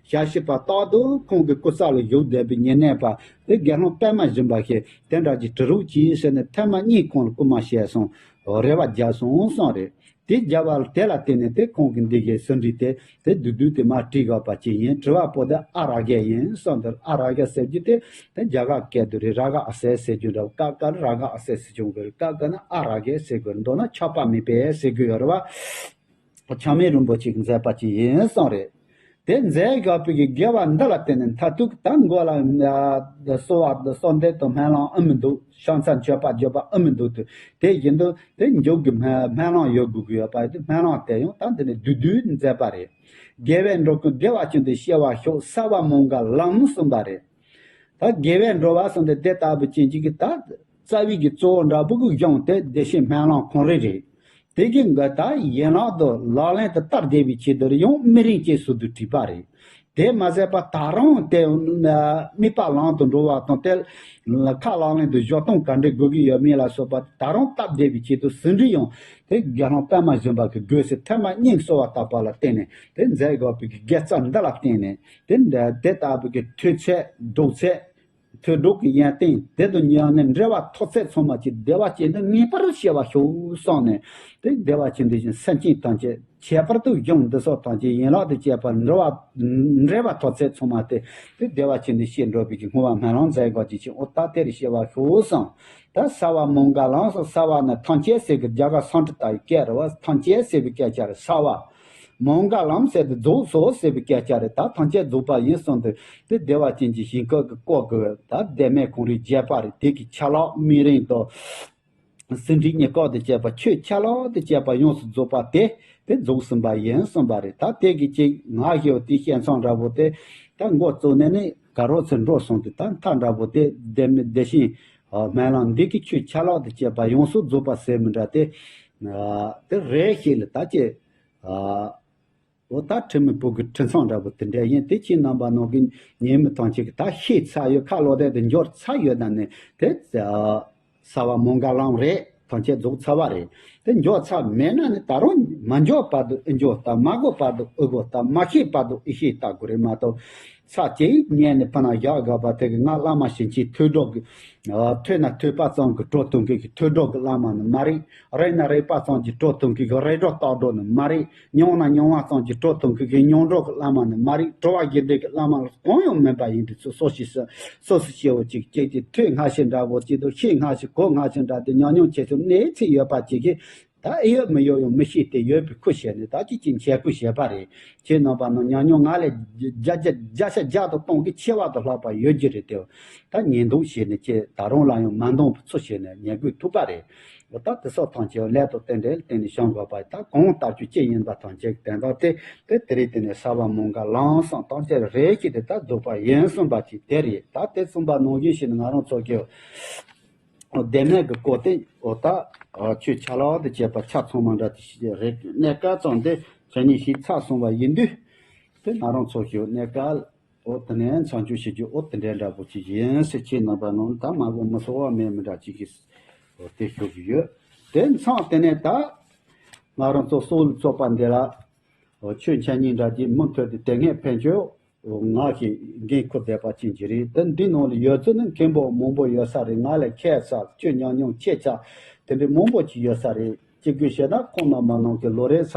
ཞལ་བཞི་པ་རྟག་ཏུ་ཁོང་གི་སྐུ་ཚབ་ལ་བཞུགས་བསྡད་པའི་ཉེ་གནས་པ་དེ་དགེ་སློང་པདྨ་འབྱུང་པོ་ཞེས་དེ་འདྲ་ཅིག་བྲི་རོགས་གྱིས་ཟེར་ནས་ཐེངས་མ་གཉིས་ཁོང་ལ་སྐུལ་མ་བྱས་སོང་། རེ་བ་བརྒྱབ་སོང་གསུངས་རེད། དེ་བརྒྱབ་པ་དེ་ལ་བརྟེན་ནས་དེ་ཁོང་གིས་འདི་གའི་ཟིན་བྲིས་དེ་དེ་བསྡུས་བསྡུས་དེ་མར་བྲིས་དགོས་པ་ཅིག་ཡིན། དྲི་བ་པོ་དེ་ཨ་རཱ་ག་ཡིན་གསུངས་དེར། ཨ་རཱ་ག་ཟེར་རྒྱུ་དེ་དེ་རྒྱ་གར་སྐད་དུ་རེད། རཱ་ག་ཨ་སེ་ཟེར་རྒྱུ་འདྲ་བོ། ཀ་ཀ་ལ་རཱ་ག་ཨ་སེ་ཟེར་བྱུང་གི་རེད། ཀ་ཀ་ན་ཨ་རཱ་ག་ཟེར་དགོས་རེད། མདོར་ན་ཆགས་པ་མེད་པས་ཟེར་དགོས་ཡོད་རེད་བ། ཆགས་མེད་རིན་པོ་ཆེ་གིས་མཛད་པ་ཅིག་ཡིན་གསུངས་རེད། དེ་མཛད་བཞག་པའི་གི་དགེ་བ་འདི་ལ་བརྟེན་ནས་མཐར་ཐུག་ད་མགོ་ལ་གསོལ་བ་གསོལ་འདེབས་དང་སྨོན་ལམ་ཨེ་མི་འདུག་ཕྱག་འཚལ་མཆོད་པ་བརྗོད་པ་ཨེ་མི་འདུག་དུས་དེ་བཞིན་དུ་དེ་མཇུག་གི་སྨོན་སྨོན་ལམ་ཡོད་དགོས་ཀྱི་ཡོད་པ་དེ། སྨོན་ལམ་དེ་ཡང་ད་འདི་ནས་བསྡུས་བསྡུས་མཛད་པ་རེད། དགེ་བས་འགྲོ་ཀུན་བདེ་བ་ཅན་དུ་སྐྱེ་བར་ཤོག །གསལ་བ་མོའུ་འགལ་ལམ་གསུངས་པ་རེད། ད་དགེ་བས་འགྲོ་བ་གསུངས་ཏེ་དེ་ལྟ་བུ་ཅན་གཅིག་གི་ད་རྩ་བའི་གི་གཙོ་བོ་འདྲ་པོ་གི་གཞུང་དེ་བདེ་གཤེགས་སྨོན་ལམ་ཁོང་རང་རེད། དེ་གི་འགའ་ད་ཡན་ལག་ཏུ་ལག་ལེན་དུ་བསྟར་བདེ་བའི་ཆེད་དུ་ཡང་དམིགས་རིམ་གཅིག་སུ་དུ་བྲིས་པ་རེད། དེ་མ་ཟད་པ་ད་རུང་དེ་དམིགས་པ་ལམ་དུ་འགྲོ་བ་དང་དེ་ཁས་ལག་ལེན་དུ་འཇོག་སྟངས་ག་འདྲ་དགོས་ཀྱི་ཡོད་མེད་ལ་སོགས་པ་ད་རུང་སྟབས་བདེ་བའི་ཆེད་དུ་ཟིན་བྲིས་ཡང་དེ་དགེ་སློང་པདྨ་འབྱུང་པོ་གིས་དགོས་ཟེར་ཐེངས་མ་གཉིས་གསོལ་བ་བཏབ་པ་ལ་བརྟེན་ནས་དེ་མཛད་དགོས་པའི་དགེ་རྩ་འདི་ལ་བརྟེན་ནས། དེ་འདྲ་དེ་ལྟ་བུ་གི་ཐོས་ཚད་སྒྲུབ་ཚད། ཐོས་སྒྲུབ་ཀྱི་ཡོན་ཏན་དེ་དང་ཉམས་ནས་འབྲེལ་བ་ཐོགས་ཚད་ཚང་མ་གྱིས་བདེ་བ་ཅན་དུ་ངེས་པར་སྐྱེ་བར་ཤོག་གསུངས་ནས། དེ་བདེ་བ་ཅན་དུ་ཞིང་སེམས་ཅན་ཐམས་ཅད་ཁྱད་པར་དུ་གཞུང་འདི་སོགས་ཐམས་ཅད་ཡན་ལག་ཏུ་བཅད་པར་འབྲེལ་བ་འབྲེལ་བ་ཐོགས་ཚད་ཚང་མ་སྟེ། དེ་བདེ་བ་ཅན་དུ་སྐྱེ་འགྲོ་བའི་གི་བསྔོ་བ་སྨོན་ལམ་མཛད་དགོས་ཀྱི་ཕྱིར། འོ་ད་དེར་སྐྱེ་བར་ཤོག་གསུངས། ད་གསལ་བ་མོའུ་འགལ་ལམ་སོགས། གསལ་བ་ནི་ཐམས་ཅད་ཟེར་གི་རྒྱ་གར་སཾ་སྐྲྀ་ཏ་ཡི་སྐད་རེད་བ། ཐམས་ཅད་ཟེར་བའི་སྐད་ཆ་རེད། གསལ་བ། མོའུ་འགལ་ལམ་ཟེར་དུས་རྫོགས་སོ་ཟེར་བའི་སྐད་ཆ་རེད། ད་ཐམས་ཅད་རྫོགས་པ་ཡིན་གསུངས་ཏེ། དེ་བདེ་བ་ཅན་གྱི་ཞིང་ཁམས་ཀྱི་སྐོར་གྱི་ད་གདོད་མའི་ཁོང་རའི་བརྒྱད་པ་རེད། དེ་གི་ཆ་ལག་དམིགས་རིམ་དང་ ཟིན་བྲིས་རྙེད་སྐོར་དང་བཅས་པ་ཆོས་ཆ་ལག་དང་བཅས་པ་ཡོངས་སུ་རྫོགས་པ་དེ་དེ་རྫོགས་ཟིན་པ་ཡིན་གསུངས་པ་རེད། ད་དེ་གི་ཅིག་ང་ཞེས་པ་དེའི་བཤད་མཚམས་འདྲ་པོ་དེ་ད་འགོ་བཙུགས་ནས་ནི་ག་རོ་ཚུར་འགྲོ་སོང་དུས་ད་མཐའ་འདྲ་པོ་དེ་བདེ་མི་བདེ་ཞིང་སྨོན་ལམ་འདི་གི་ཆོས་ཆ་ལག་དང་བཅས་པ་ཡོངས་སུ་རྫོགས་པ་ཟེར་མི་འདྲ་དེ་དེ་རེད་ཞེས་ལ་ད་ཅི། འོ་ད་ཁྲིམས་མི་བུ་གི་ཁྲིམས་སང་འདྲ་པོ་དེ་འདྲ་ཡིན། དེ་ཁྱེད་རྣམ་པ་ནང་གི་ཉེས་མི་ཐམས་ཅད་ཀྱི་ད་ཤེས་ཚར་ཡོད། ཁ་ལོ་དེ་དེ་འབྱོར་ཚར་ཡོད་ན་ནི་དེ་ས་བ་མོང་ག་ལམ་རེད། ཐམས་ཅད་རྫོགས་ཚར་བ་རེད། དེ་འབྱོར་ཚར་མེད་ན་ནི་ད་རུང་མ་འབྱོར་བར་དུ་ཨི་འབྱོར་ལྟ། མ་གོ་བར་དུ་ཨི་གོ་ལྟ། མ་ཤེས་བར་དུ་ཨི་ཤེས་ལྟ་དགོས་རེད་མ་གཏོགས། ཚར་གཅིག་ཉལ་ནས་ཕ་ན་བཞག་དགོས་པ་དེ་གི་ང་བླ་མ་ཞིག་གི་ཐོས་གྲོགས་ཀྱི་ཐོས་ན་ཐོས་པ་ཙམ་གྱི་གྲོགས་ཐུབ་མཁན་གྱི་ཐོས་གྲོགས་ཀྱི་བླ་མ་ནི་མ་རེད། རེད་ན་རེད་པ་ཙམ་གྱི་གྲོགས་ཐུབ་མཁན་གྱི་རེད་གྲོགས་རྟགས་གྲོགས་ནི་མ་རེད། མྱོང་ན་མྱོང་བ་ཙམ་གྱི་གྲོགས་ཐུབ་མཁན་གྱི་མྱོང་གྲོགས་ཀྱི་བླ་མ་ནི་མ་རེད། གྲོགས་པ་དགེ་འདུན་གྱི་བླ་མ་ལ་གང་ཡང་མིན་པ་ཡིན་དུས་ཚོད་སོ་སོ་སྐྱེ་བོ་གཅིག་གཅིག་དེ་ཐོས་སྔ་ཕྱི་འདྲ་པོ་གཅིག་ཏུ་ཤེས་སྔ་ཕྱི་གོ་སྔ་ཕྱི་འདྲ་དེ་ཉམས་མྱོང་ཆེ་ཆུང་གནས་ཚད་ཡོད་པ་གཅིག་གིས། ད་ཨེ་ཡོད་མི་ཡོད་ཡང་མི་ཤེས་ཏེ་ཡོད་པའི་ཁུལ་བྱས་ནས་ད་ཅི་ཅི་འཆད་ཁུལ་བྱས་པ་རེད། ཁྱེད་རྣམ་པ་ནང་ཉམས་མྱོང་ང་ལས་བརྒྱ་བརྒྱ་བརྒྱ་ཆ་བརྒྱ་དང་སྟོང་གི་ཆེ་བ་དང་ལྷག་པ་ཡོད་ཀྱི་རེད་དེ། ད་ཉེས་འདོན་བྱས་ནས་ཁྱེད་ད་རུང་ལ་ཡང་མ་འདོན་པའི་ཚུལ་བྱས་ནས་ཉེས་དགོས་ཐུག་པ་རེད། འོ་ད་དེ་སོགས་ཐམས་ཅད་ལས་དང་རྟེན་འབྲེལ་བརྟེན་ནས་བྱུང་དགོས་པ་ད་གང་ལྟར་རྒྱུ་ཅི་ཡིན་པ་ཐམས་ཅད་དོན་དག་དེ་དེ་དེ་རིགས་དེ་ནས་ས་བ་མོང་ག་ལམ་སང་ཐམས་ཅད་རེད་ཀྱི་དེ་ད་རྫོགས་པ་ཡིན་གསུངས་པ་ཅིག་དེ་རེད། ད་དེ་གསུངས་པ་ནང་བཞིན་བྱས་ནས་ང་རང་ཚོ་གི། འོ་བདེན་མེད་ཀྱི་སྐོར་དེ་འོ་ད་ཆོས་ཆ་ལག་དང་བཅས་པ་ཆ་ཚང་མ་འདྲ་དེ་ཞིག་རེད། གནས་སྐབས་ཙམ་དེ་ཆ་གཉིས་ཤིག་ཚར་སོང་བ་ཡིན་དུས་དེ་ང་རང་ཚོ་ཞིག་གནས་སྐབས་འོ་དེ་ནས་མཚམས་འཇོག་བྱེད་རྒྱུ་འོ་དེ་འདྲ་འདྲ་པོ་ཅིག་ཡིན་ཟེར། ཁྱེད་རྣམ་པ་ནང་ད་མ་གོ་མི་སོ་བ་མེད་མི་འདྲ་ཅིག་གིས་འོ་དེ་ཞུ་གི་ཡོད། དེ་མཚམས་དེ་ནས་ད་ང་རང་ཚོ་སྲོག་བླུ་ཚོགས་པ་འདི་ལ་འོ་ཆོས་འཆད་ཉན་འདྲ་ཅིག་མུ་མཐུད་དེ་དེ་སྔའི་ཕན་ཆོད། ང་ཞིག་འགན་འཁུར་བསྡད་པ་ཅན་ཅིག་རེད། ད་འདི་ནང་ལ་ཡོད་ཚད་ནི་མཁན་པོ་མང་པོ་ཡོད་ས་རེད། ང་ལས་མཁས་ས་ཆོས་ཉམས་མྱོང་ཆེ་ཆ་དེ་འདྲའི་མང་པོ་ཅིག་ཡོད་ས་རེད། ཅི་དགོས་ཞེ་ན་ཁོང་རྣམ་པ་ནང་གི་ལོ་རེ་ས་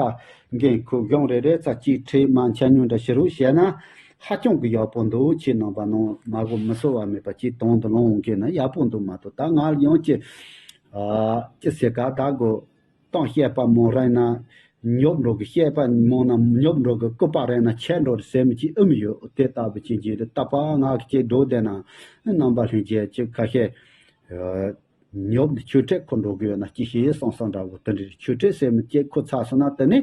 འགན་འཁུར་གཞུང་རེ་རེ་ས་གཅིག་ཁྲིད་མ་འཆད་ཉན་འདྲ་ཞུ་རོགས་བྱས་ན་ཧ་ཅང་གི་ཡག་པོ་འདུག་ཁྱེད་རྣམ་པ་ནང་མ་གོ་མི་སོ་བ་མེད་པ་ཅིག་དོན་དུ་ལོང་འོང་གི་ན་ཡག་པོ་འདུག་མ་གཏོགས་ད་ང་ཡང་ཅི་ཨ་ཅི་ཟེར་ག་ད་གོ་གཏམ་བཤད་པ་མང་རེད་ན། ཉོབ་འགྲོ་གི་བཤད་པ་མང་ན་ཉོབ་འགྲོ་གི་སྐུད་པ་རེད་ན་ཆད་འགྲོ་རེད་ཟེར་མི་ཅིག་ཨེ་མི་ཡོད། དེ་ལྟ་བུ་ཅན་གྱི་རེད། རྟག་པར་ང་གི་ཅིག་འགྲོ་བསྡད་ན་རྣམ་པ་ལྷན་རྒྱས་ཅིག་ཁ་ཤས་ཉོབ་ཆོས་ཁྲིད་ཁུར་འགྲོ་གི་ཡོད་ན་ཅི་ཞིག་སོང་སོང་འདྲ་བོ་དེ་འདྲ་རེད། ཆོས་ཁྲིད་ཟེར་མི་ཅིག་ཁུར་ཚར་སོང་ན་དེ་ནི་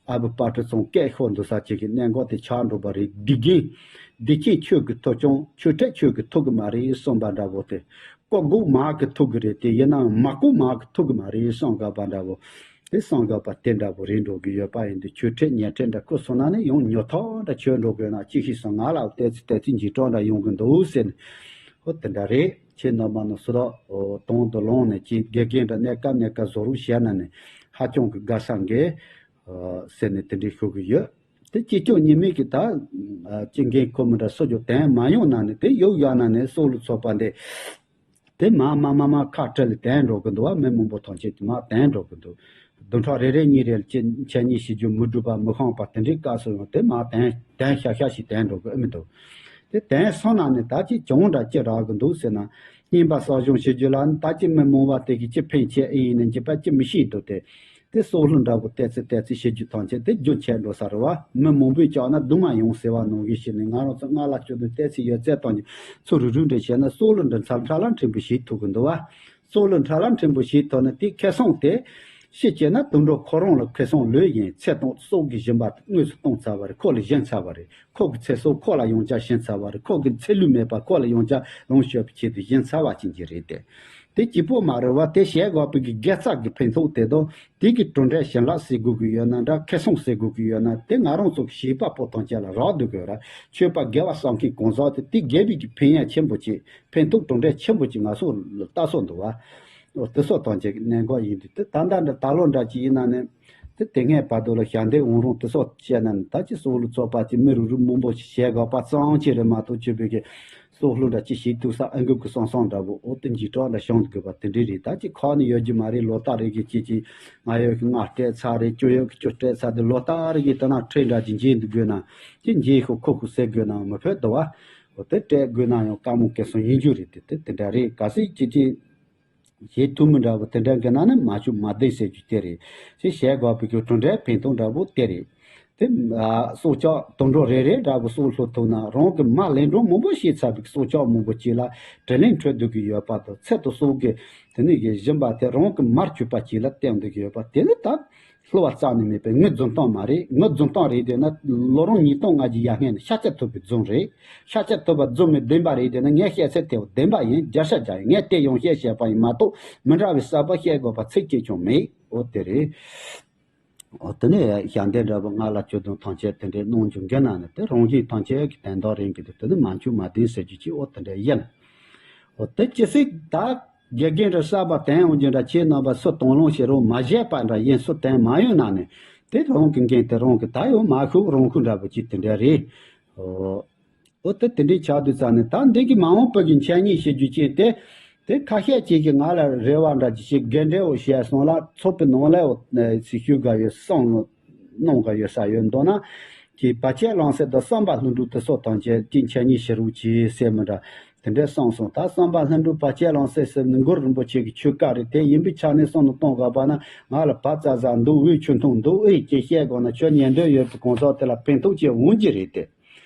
ཨ་བུ་དཔལ་སྤྲུལ་ཚང་སྐད་ཤོར་འདུག་ས་ཅིག་གི་གནད་འགག་དེ་ཆགས་འགྲོ་བ་རེད། སྡིག་རྒན་སྡིག་ཅན་ཆོས་ཀྱི་ཐུགས་སྐྱོང་ཆོས་ཁྲིད་ཆོས་ཀྱི་ཐུགས་ཀྱི་མ་རེད་གསུངས་པ་འདྲ་བོ་དེ། ཀོ་དགུ་མ་གི་ཐུག་གི་རེད་དེ་ཡིན་ནའང་མ་ཀོ་མ་གི་ཐུག་གི་མ་རེད་བསམ་དགོས་པ་འདྲ་བོ། དེ་བསམ་དགོས་པ་དེ་འདྲ་བོ་རེད་འགྲོ་གི་ཡོད་པ་ཡིན་དུས་ཆོས་ཁྲིད་ཉན་ཁྲིད་འདྲ་ཁུ་སོང་ན་ནི་ཡང་ཉོ་ཐག་འདྲ་ཆོས་འགྲོ་དགོས་ན་ཅི་ཞིག་སོང་ང་ལ་བལྟས་ཚེ་བལྟས་ཚེ་འཇིགས་སྐྲག་འདྲ་ཡོང་གི་འདུག་ཟེར་ནས། ཧོ་དེ་འདྲ་རེད། ཁྱེད་རྣམ་པ་ནང་སུ་རོགས་དོན་དུ་ལོང་ནས་ཅི་དགེ་རྒན་འདྲ་གནས་སྐབས་གནས་སྐབས་བཟོ་རོགས་བྱས་ན་ནི་ཧ་ཅང་གི་དགའ་ས་འགས་ཟེར་ནས་དེ་འདྲའི་ཞུ་གི་ཡོད། དེ་སྤྱི་སྤྱོད་ཉེས་མེད་ཀྱི་ད་ཅི་འགན་ཁུར་མི་འདྲ་སོ་ཅོག་དན་མ་ཡོང་ན་ནི་དེ་ཡོག་ཡོག་ན་ནི་སྲོག་བླུ་ཚོགས་པ་འདི་དེ་མ་མ་མ་མ་ཁ་བྲལ་ལ་དན་འགྲོ་གི་འདུག་བ། མི་མང་པོ་ཐམས་ཅད་དེ་མ་དན་འགྲོ་གི་འདུག་བདུན་ཕྲག་རེ་རེ་གཉིས་རེ་ལ་ཅི་འཆད་ཉན་ཞུ་རྒྱུ་མི་འགྲུབ་པ་མི་ཤོང་པ་དེ་འདྲའི་སྐབས་སུ་ཡང་དེ་མ་དན་དན་ཤ་ཤ་ཞིག་དན་འགྲོ་གི་ཨེ་མི་འདུག་དེ་དན་སོང་ན་ནི་ད་ཅི་གྱོང་འདྲ་ཅི་རག་གི་འདུག་ཟེར་ན་རྙིང་པ་གསར་བྱུང་ཞུ་རྒྱུ་ལ་ནི་ད་ཅི་མི་མང་བ་དེ་གི་ཅི་ཕན་ཆད་ཨེ་ཡིན་ནི་འཇིགས་པ་ཅི་མི་ཤེས་འདུག་སྟེ། དེ་སྲོག་བླུ་འདྲ་པོ་བལྟས་ཚེ་བལྟས་ཚེ་བྱེད་རྒྱུ་ཐམས་ཅད་དེ་རྒྱུ་ཆད་འགྲོ་ས་རེད་བ། མི་མང་པོས་བཅག་ན་སྡུག་བསྔལ་ཡོང་ཟེར་བ་ནང་བཞིན་བྱས་ནས་ང་རང་ཚོ་སྔ་ལ་སྐྱོ་དུས་བལྟས་ཚེ་ཡོད་ཚད་བཏང་རྒྱུ་ཚུར་རུག་རུག་འདྲ་བྱས་ན་སྲོག་བླུ་འདྲ་ཚ་ཁྲ་ལ་ཕྲན་བུ་ཞིག་ཐུག་གི་འདུག་བ། སྲོག་བླུ་ཁྲ་ལ་ཕྲན་བུ་ཞིག་ཐུག་ན་དེ་ཁེ་བཟང་དེ་ཕྱི་བྱས་ན་དུད་འགྲོ་ཁོ་རང་ལ་ཁེ་བཟང་ལོས་ཡིན་ཚེ་དང་སྲོག་གི་སྦྱིན་པ་དངོས་སུ་བཏང་ཚར་བ་རེད། ཁོ་ལ་སྦྱིན་ཚར་བ་རེད། ཁོ་གི་ཚེ་སྲོག་ཁོ་ལ་ཡང་བསྐྱར་བྱིན་ཚར་བ་རེད། ཁོ་གི་ཚེ་ལུས་མེད་པ་ཁོ་ལ་ཡང་བསྐྱར་ལོངས་སྤྱོད་པའི་ཆེད་དུ་སྦྱིན་ཚར་བ་ཅན་གྱི་རེད་དེ། དེ་གཅིག་པོ་མ་རེད་བ། དེ་བྱས་དགོས་པའི་གི་དགེ་རྩ་གི་ཕན་ཐོགས་དེ་དང་དེ་གི་གྲུབ་འབྲས་བྱིན་རླབས་ཟེར་དགོས་ཀྱི་ཡོད་ན་འདྲ། ཁེ་བཟང་ཟེར་དགོས་ཀྱི་ཡོད་ན་དེ་ང་རང་ཚོ་གི་བྱིས་པ་པོ་ཐམས་ཅད་ལ་རག་སྡོད་དགོས་ར། ཆོས་པ་དགེ་བ་བསགས་མཁན་གང་ཟག་དེ་དེ་དགེ་བའི་གི་ཕན་ཡོན་ཆེན་པོ་ཅིག་ཕན་ཐོགས་གྲུབ་འབྲས་ཆེན་པོ་ཅིག་ང་ཚོ་ལ་ལྟ་སོགས་འདུག་བ། འོ་དེ་སོགས་ཐམས་ཅད་ཀྱི་གནད་འགག་ཡིན་དུས་དེ་ད་ལྟ་འདྲ་ད་ལོ་འདྲ་ཅིག་ཡིན་ན་ནི། དེ་དེ་སྔའི་བར་དུ་ལ་ཞལ་འདེབས་འོང་རུང་དེ་སོགས་བཤད་ན་ནི་ད་ཅི་སྲོག་བླུ་ཚོགས་པ་ཅིག་མི་རུ་རུ་མང་པོ་ཞིག་བྱས་དགོས་པ་ཙམ་ཅིག་རེད་མ་གཏོགས་ཆོས་པའི་གི་སྲོག་བླུ་འདྲ་ཅི་ཞིག་ཐུག་ས་ཨ་འགུག་གི་སང་སང་འདྲ་བོ་འོ་དེ་འཇིགས་སྐྲག་འདྲ་བྱུང་དགོས་པ་དེ་འདྲའི་རེད། ད་ཅི་ཁག་ནི་ཡོད་རྒྱུ་མ་རེད། ལོ་ལྟར་རེ་གི་ཅི་ཅི་ང་ཡོད་གི་ང་སྤྲད་ཚར་རེད། ཁྱོད་ཡོད་གི་ཁྱོད་སྤྲད་ཚར་དེ་ལོ་ལྟར་རེ་གི་ད་ན་ཁྲལ་འདྲ་ཅི་འཇལ་འདུག་དགོས་ན་ཅི་འཇལ་ཤོག་ཁོ་ཁོ་ཟེར་དགོས་ན་མི་ཕོད་དོ་བ། འོ་དེ་སྤྲད་དགོས་ན་ཡང་དཀའ་མོ་སྐལ་སོང་ཡིན་རྒྱུ་རེད། དེ་དེ་དེ་འདྲ་རེད། གལ་སྲིད་ཅི་ཅི། བྱེད་ཐུབ་མི་འདྲ་བོ་དེ་འདྲ་གི་ནང་ནས་མ་བཅུག་མ་བསྡད་ཟེར་རྒྱུ་དེ་རེད། ཞེས་བྱ་དགོས་པའི་གི་གྲུབ་འབྲས་ཕན་ཐོགས་འདྲ་བོ་དེ་རེད། དེ་སྲོག་ཆགས་དུད་འགྲོ་རེ་རེ་འདྲ་བོ་སྲོག་བླུ་ཐུབ་ན་རང་གི་མ་ལན་གྲངས་མང་པོ་ཞིག་ཚར་བའི་སྲོག་ཆགས་མང་པོ་ཅིག་ལ་དྲིན་ལན་འཕྲོད་སྡོད་ཀྱི་ཡོད་པ་དང་ཚེ་དང་སྲོག་གི་དེ་ནས་གི་སྦྱིན་པ་དེ་རང་གི་མར་གྱུར་པ་ཅིག་ལ་བརྟེན་སྡོད་ཀྱི་ཡོད་པ་དེ་ནི་ད་བསླུ་བ་རྩ་ནས་མེད་པའི་ངའི་རྫུན་གཏམ་མ་རེད། ངའི་རྫུན་གཏམ་རེད་དེ་ན་ལོ་རིམ་ཉིས་སྟོང་ལྔ་བཅུ་ཡར་སྔོན་ནས་ཤཱཀྱ་ཐུབ་པའི་རྫུན་རེད། ཤཱཀྱ་ཐུབ་པ་རྫུན་མི་བདེན་པ་རེད་དེ་ན་ངས་བཤད་ཚད་དེ་བདེན་པ་ཡིན། བརྒྱ་ཆ་བརྒྱ་ཡིན། ངས་དེ་ཡང་བཤད་བཤད་པ་ཡིན་མ་གཏོགས་མི་འདྲ་བའི་གསར་པ་བཤད་དགོས་པ་ཚིག་གཅིག་ཀྱང་མེད། འོ་དེ་རེད། འོ་དེ་ནས་ཞལ་འདེབས་འདྲ་པོ་ང་ལ་ཅོ་དང་ཐམས་ཅད་དེ་འདྲའི་གནང་རྒྱུ་འགན་ན་ནི་དེ་རང་བཞིན་ཐམས་ཅད་ཀྱི་དོན་དག་རིང་གི་དེ་དེ་ནི་མ་འཆུག་མ་བདེན་ཟེར་རྒྱུ་ཅིག་འོ་དེ་འདྲ་ཡིན། འོ་དེ་ཅི་སྲིད་ད་དགེ་རྒན་རེ་གསར་པ་དན་འོང་རྒྱུ་འདྲ་ཁྱེད་རྣམ་པ་སུ་དང་བླངས་བྱེད་རོགས་མ་བྱས་པ་འདྲ་ཡིན། སུ་དན་མ་ཡོང་ན་ནི་དེ་རང་གི་འགན་དེ་རང་གི་ད་ཡོང་མ་ཤུགས་རང་ཁུ་འདྲ་པོ་ཅིག་དེ་འདྲ་རེད། འོ། འོ་དེ་དེ་འདྲའི་ཆགས་དུས་ཙང་ནས་ད་འདི་གི་མ་འོངས་བོད་ཀྱི་འཆད་ཉན་བྱེད་རྒྱུ་ཅན་དེ། དེ་ཁ་ཤས་ཅིག་གིས་ང་ལ་རེ་བ་འདྲ་ཅིག་བྱེད། རྒན་འདྲེ་འོ་བཤད་སོང་ལ་ཚོགས་པའི་ནང་ལ་འོ་སྲི་ཞུ་ག་ཡོད་སོང་ལོ། གནང་ག་ཡོད་ས་ཡོད་མདོར་ན། ཀྱི་བར་ཆད་ལམ་སེལ་དང་བསམ་པ་ལྷུན་གྲུབ་དེ་སོགས་དང་བཅས་ཀྱི་འཆད་ཉན་བྱེད་རོགས་གྱིས་ཟེར་མི་འདྲ། དེ་འདྲའི་གསུངས་སོང་། ད་བསམ་པ་ལྷུན་གྲུབ་བར་ཆད་ལམ་སེལ་ཟེར་ནི་གུ་རུ་རིན་པོ་ཆེ་གི་ཆོས་བཀའ་རེད། དེ་ཡིན་པའི་ཆ་ནས་བསམ་བློ་གཏོང་དགོས་པ་ན་ང་ལ་བ་ཙ་ཙ་འདུག་དབུས་ཆུ་འཐུང་འདུག་ཨེ་ཅེས་བཤད་དགོས་ན་ཁྱོད་ཉན་འདོད་ཡོད་པའི་གང་ཟག་དེ་ལ་ཕན་ཐོགས་ཅིག་འོང་གི་རེད་དེ།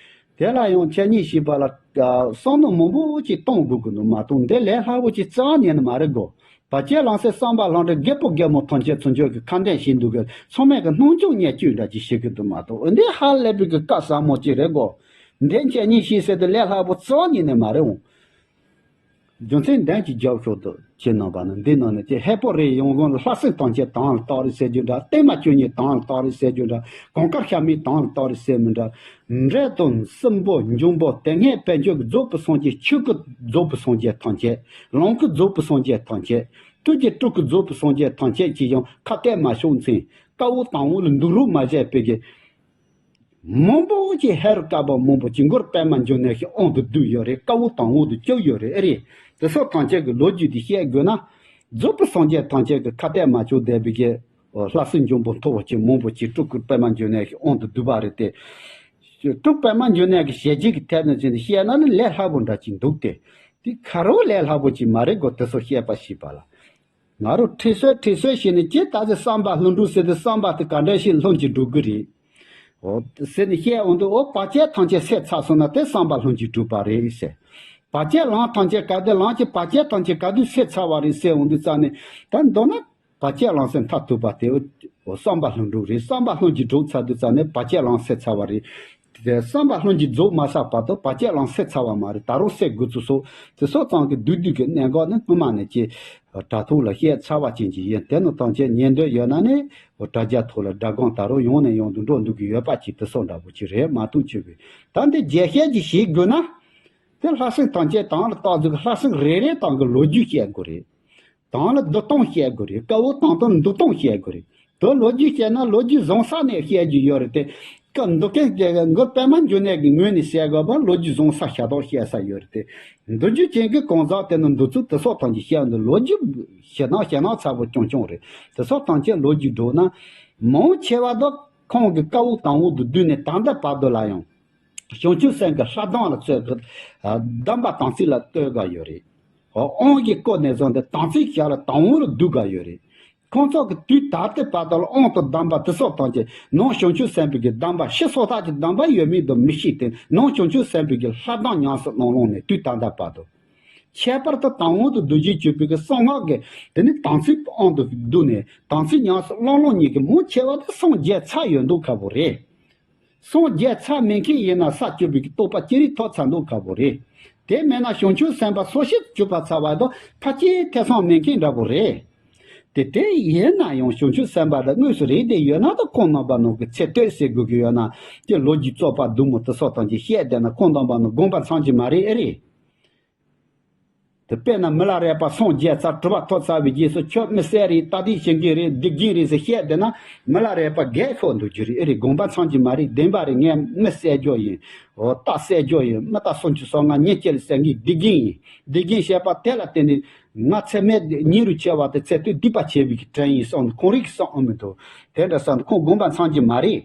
དེ་ལ་ཡང་འཆད་ཉན་ཞེས་པ་ལ་བསམ་བློ་མང་པོ་ཅིག་གཏོང་དགོས་ཀྱི་འདུག་མ་གཏོགས་འདི་ལས་སླ་པོ་ཅིག་རྩ་བ་ཉིད་ནས་མ་རེད་གོ། བར་ཆད་ལམ་སེལ་བསམ་པ་ལྷུན་གྲུབ་རྒད་པོ་རྒད་མོ་ཐམས་ཅད་ཚུན་ཆད་ཀྱི་ཁ་འདོན་བྱེད་འདུག་གི། ཚང་མས་ཀྱི་སྣང་ཆུང་བརྙས་བཅོས་འདྲ་ཅིག་བྱེད་ཀྱི་འདུག་མ་གཏོགས་འདི་ཧ་ལས་པའི་གི་བཀའ་ཟབ་མོ་ཅིག་རེད་གོ། འདི་འཆད་ཉན་བྱེད་ཟེར་དེ་ལས་སླ་པོ་རྩ་བ་ཉིད་ནས་མ་རེད་འོང་། རྒྱུ་མཚན་འདོན་གྱི་རྒྱབ་ཤོག་ཏུ་ཁྱེད་རྣམ་པ་ནི་འདི་ནང་ནས་ཀྱི་ཧས་པོ་རེ་ཡོང་གོང་ལ་ལྷ་སྲིན་ཐམས་ཅད་དང་ལ་བཏགས་རེད་ཟེར་རྒྱུ་འདྲ། བརྟན་མ་བཅོ་ཉིད་དང་ལ་བཏགས་རེད་ཟེར་རྒྱུ་འདྲ། གངས་དཀར་ཤ་མིག་དང་ལ་བཏགས་རེད་ཟེར་མི་འདྲ། འདྲེ་དང་སྲིན་པོ་འབྱུང་པོ་དེ་སྔའི་དཔལ་འབྱོར་གྱི་རྫོགས་པའི་སངས་རྒྱས། ཆོས་ཀྱི་རྫོགས་པའི་སངས་རྒྱས་ཐམས་ཅད། ལམ་གྱི་རྫོགས་པའི་སངས་རྒྱས་ཐམས་ཅད། ཐུགས་ཀྱི་སྤྲུལ་སྐུ་རྫོགས་པའི་སངས་རྒྱས་ཐམས་ཅད་ཀྱིས་ཡང་ཁ་གཏད་མ་ཕྱོགས་མཚན་དཀའ་བོ་དང་བོ་ལ་འདུག་རོགས་མ་བྱས་པའི་གི། མང་པོ་ཅིག་ཧེ་རུ་ཀ་པ་མང་པོ་ཅིག་མགུར་པད་མ་འབྱུང་གནས་ཀྱི་དབང་དུ་བསྡུས་ཡོད་རེད། དཀའ་བོ་དང་བོ་དུ་བཅུག་ཡོད་རེད། ཨེ་རེད། དེ་སོགས་ཐམས་ཅད་ཀྱི་ལོ་རྒྱུས་དེ་བཤད་དགོས་ན། རྫོགས་པའི་སངས་རྒྱས་ཐམས་ཅད་ཀྱི་ཁ་གཏད་མ་བཅུག་བསྡད་པའི་གི་ལྷ་སྲིན་འབྱུང་པོ་མཐོ་བོ་ཅིག་མང་པོ་ཅིག་སྤྲུལ་སྐུ་པད་མ་འབྱུང་གནས་ཀྱི་དབང་དུ་བསྡུས་པ་རེད་དེ། སྤྲུལ་པད་མ་འབྱུང་གནས་ཀྱི་ཞལ་རྒྱུན་གྱི་ཐད་ནས་བྱས་ནས་བཤད་ན་ནི་ལས་སླ་པོ་འདྲ་ཅིག་འདུག་སྟེ། དེ་ག་རུ་ལས་སླ་པོ་ཅིག་མ་རེད་གོ། དེ་ཚོ་བཤད་པ་ཞིག་པ་ལ། ང་རང་ཁྲིད་སྲོལ་ཁྲིད་སྲོལ་བྱས་ནས་ཇི་ལྟར་ཅིག་བསམ་པ་ལྷུན་གྲུབ་ཟེར་དུས་བསམ་པ་དེ་ག་འདྲ་ཞིག་ལྷུན་གྱིས་འགྲུབ་ཀྱི་རེད། འོ་ཟེར་ནས་བཤད་འོང་དུས་འོ་བར་ཆད་ཐམས་ཅད་སེལ་ཚར་སོང་ན་དེ་བསམ་པ་ལྷུན་གྱིས་འགྲུབ་པ་རེད་ཟེར། བར་ཆད་ལམ་ཐམས་ཅད་ག་དུས་ལམ་གྱི་བར་ཆད་ཐམས་ཅད་ག་དུས་སེལ་ཚར་བ་རེད་ཟེར་འོང་དུས་ཙང་ནས་ད་མདོར་ན་བར་ཆད་ལམ་སེལ་མཐར་ཐུག་པ་དེ་འོ་བསམ་པ་ལྷུན་གྲུབ་རེད། བསམ་པ་ལྷུན་གྱིས་འགྲུབ་ཚར་དུས་ཙང་ནས་བར་ཆད་ལམ་སེལ་ཚར་བ་རེད། དེ་བསམ་པ་ལྷུན་གྱིས་རྫོགས་མ་ཚར་བར་དུ་བར་ཆད་ལམ་སེལ་ཚར་བ་མ་རེད། ད་རུང་སེལ་དགོས་ཚུལ་སོགས་དེ་སོགས་ཙང་གི་བསྡུས་བསྡུས་ཀྱི་གནད་འགག་ནི་སྔོན་མ་ནས་ཀྱི་དྲ་ཐོག་ལ་བཤད་ཚར་བ་ཅན་གྱི་ཡིན། དེ་ནི་ཐམས་ཅད་ཉན་འདོད་ཡོད་ན་ནི་དྲ་རྒྱ་ཐོག་ལ་སྒྲ་སྒམ་ད་རུང་ཡང་ནས་ཡང་དུ་འགྲོ་འདུག་གི་ཡོད་པ་ཅིག་དེ་སོགས་འདྲ་པོ་ཅིག་རེད་མ་གཏོགས་ཅི་གི། ད་འདི་རྒྱས་བཤད་ཅིག་བྱེད་དགོས་ན། དེ་ལྷ་སྲིན་ཐམས་ཅད་དང་ལ་བཏགས་ཟིག་ལྷ་སྲིན་རེ་རེ་དང་གི་ལོ་རྒྱུས་བཤད་དགོས་རེད། དང་ལ་བསྡུ་སྟངས་བཤད་དགོས་རེད། དཀའ་བོ་དང་དོན་འདུ་སྟངས་བཤད་དགོས་རེད། དོ་ལོ་རྒྱུས་བཤད་ན་ལོ་རྒྱུས་བཟང་ས་ནས་བཤད་རྒྱུ་ཡོད་རེད་དེ། ཀ་འདུ་མཁན་དེ་མགུར་པད་མ་འབྱུང་གནས་ཀྱི་ངོས་ནས་བཤད་དགོས་པ་ལོ་རྒྱུས་བཟང་ས་ཤ་སྟག་བཤད་ས་ཡོད་རེད་དེ། འདུ་རྒྱུ་ཅན་གྱི་གང་ཟག་དེ་ནི་འདུ་ཚུལ་དེ་སོགས་ཐམས་ཅད་བཤད་འདུག་ལོ་རྒྱུས་ཞེ་ནག་ཞེ་ནག་ཚ་པོ་རྐྱང་རྐྱང་རེད། དེ་སོགས་ཐམས་ཅད་ལོ་རྒྱུས་སྒྲོག་ན། མང་ཆེ་བ་དག་ཁོང་གི་དཀའ་བོ་དང་བོ་དུ་བསྡུས་ནས་ད་ལྟ་བར་དུ་ལ་ཡང་། བྱང་ཆུབ་སེམས་ཀྱི་ལྷ་གདམས་ལ་བརྩོན་གྱི་གདམས་པ་དམ་ཚིག་ལ་བསྟོད་དགའ་ཡོད་རེད། དབང་གི་སྐོར་ནས་བཟུང་སྟེ་དམ་ཚིག་ཞབས་ལ་དང་བོ་ལ་འདུག་དགའ་ཡོད་རེད། ཁོང་ཚོ་གི་དུས་ད་ལྟའི་བར་དུ་ལ་དབང་དང་གདམས་པ་དེ་སོགས་དང་བཅས་ནང་བྱང་ཆུབ་སེམས་དཔའི་གི་གདམས་པ་ཕྱི་སོ་ཐར་གྱི་གདམས་པ་ཡོད་མེད་དུ་མི་ཤེས་ཏེ་ནང་བྱང་ཆུབ་སེམས་དཔའི་གི་ལྷ་གདམས་ཉམས་སུ་བླངས་བླངས་ནས་དུས་ད་ལྟ་བར་དུ། ཁྱད་པར་དུ་དང་བོ་དུ་རྡོ་རྗེ་གཅོད་པའི་གི་གསང་སྔགས་ཀྱི་དེ་ནི་དམ་ཚིག་དབང་དུ་བསྡུས་ནས་དམ་ཚིག་ཉམས་སུ་བླངས་བླངས་ཉིད་ཀྱི་མུ་ཆེ་བ་དེ་སངས་རྒྱས་ཚར་ཡོད་མདོག་ཁ་པོ་རེད། སངས་རྒྱས་ཚར་མེད་མཁན་ཡིན་ན་ས་བཅུ་པའི་གི་རྟོགས་པ་ཅི་རིགས་ཐོབ་ཚར་མདོག་ཁ་པོ་རེད། དེ་མེད་ན་བྱང་ཆུབ་སེམས་དཔའ་སོ་སྐྱེ་གྱུར་པ་ཚར་བ་དང་ཕལ་ཆེར་ཐེ་ཚོམ་མེད་མཁན་འདྲ་པོ་རེད། དེ་དེ་ཡིན་ན་ཡང་བྱང་ཆུབ་སེམས་དཔའ་དང་དངོས་སུ་རེད་དེ་ཡོད་ན་ད་ཁོང་རྣམ་པ་ནང་གི་ཚེ་སྟོད་ཟེར་དགོས་ཀྱི་ཡོད་ན་དེ་ལོ་རྒྱུས་རྩོད་པ་སྡུག་མོ་དེ་སོགས་དང་ཅིག་བཤད་བསྡད་ན་ཁོང་རྣམ་པ་ནང་དགོངས་པ་ཚང་གི་མ་རེད་ཨེ་རེད། དེ་དཔེར་ན་མི་ལ་རས་པ་སངས་རྒྱས་ཚར་གྲུབ་པ་ཐོབ་ཚར་བའི་རྗེས་སུ་ཁྱོད་མི་གསལ་རེད། ད་དེ་བྱེད་མཁན་རེད། སྡིག་རྒན་རེད་ཟེར་བཤད་བསྡད་ན་མི་ལ་རས་པ་རྒས་ཤོར་འདུག་རྒྱུ་རེད་ཨེ་རེད། དགོངས་པ་ཚང་གི་མ་རེད། བདེན་པ་རེད། ངས་མི་གསལ་རྒྱུ་ཡིན། འོ་རྟ་གསལ་རྒྱུ་ཡིན། མི་རྟ་སུམ་ཅུ་སོ་ལྔ་ཉིན་གཅིག་ལ་གསལ་མཁན་སྡིག་རྒན་ཡིན། སྡིག་རྒན་བཤད་པ་དེ་ལ་བརྟེན་ནས་ང་ཚེ་སྨད་ཉིན་རུ་ཆེ་བ་དེ་ཚེ་སྟོད་སྡིག་པ་ཆེ་བའི་གི་དྲན་ཡིན་བསམ་ནས་ཁོང་རིགས་ཀྱི་བསམ་ཨ་མི་འདུག་དེ་འདྲ་བསམ་ནས་ཁོང་དགོངས་པ་ཚང་གི་མ་རེད།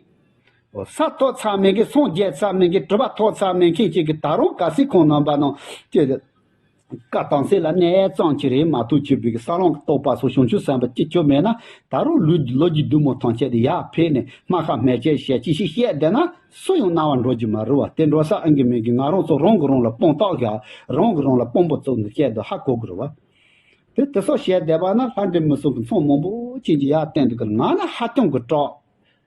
ས་ཐོབ་ཚར་མེད་མཁན་སངས་རྒྱས་ཚར་མེད་མཁན་གྲུབ་པ་ཐོབ་ཚར་མེད་མཁན་ཅིག་གིས་ད་རུང་གལ་སྲིད་ཁོང་རྣམ་པ་ནང་ཅིག་ བཀའ་དམ་སྲི་ལ་གནས་ཙམ་གྱི་རེད་མ་གཏོགས་ཆོས་པའི་གི་ས་ལམ་གྱི་རྟོགས་པ་སོགས་བྱང་ཆུབ་སེམས་དཔའ་ཅི་ཆོད་མེད་ན། ད་རུང་ལུས་ལོ་རྒྱུས་བདུད་མོ་ཐམས་ཅད་དེ་ཡར་ཕེབས་ནས་སྨར་ཁམས་སྨད་ཆེན་ཞལ་གཅིག་ཤིག་བཤད་བསྡད་ན། སུ་ཡང་རྣ་བར་འགྲོ་རྒྱུ་མ་རེད་བ། དེ་འགྲོ་ས་ཨང་གི་མིང་གི་ང་རང་ཚོ་རང་གི་རང་ལ་དཔང་རྟགས་བཞག་རང་གི་རང་ལ་དཔང་པོ་བཙུགས་ནས་བཤད་དུ་ཧ་གོ་དགོས་རེད་བ། དེ་དེ་སོགས་བཤད་བསྡད་པ་ན་ལྷ་འདྲེ་མི་གསུམ་གྱི་མཚམས་མང་པོ་ཅན་གྱི་ཡར་བསྟན་འདུག་གི། ང་ནི་ཧ་ཅང་གི་སྐྲག་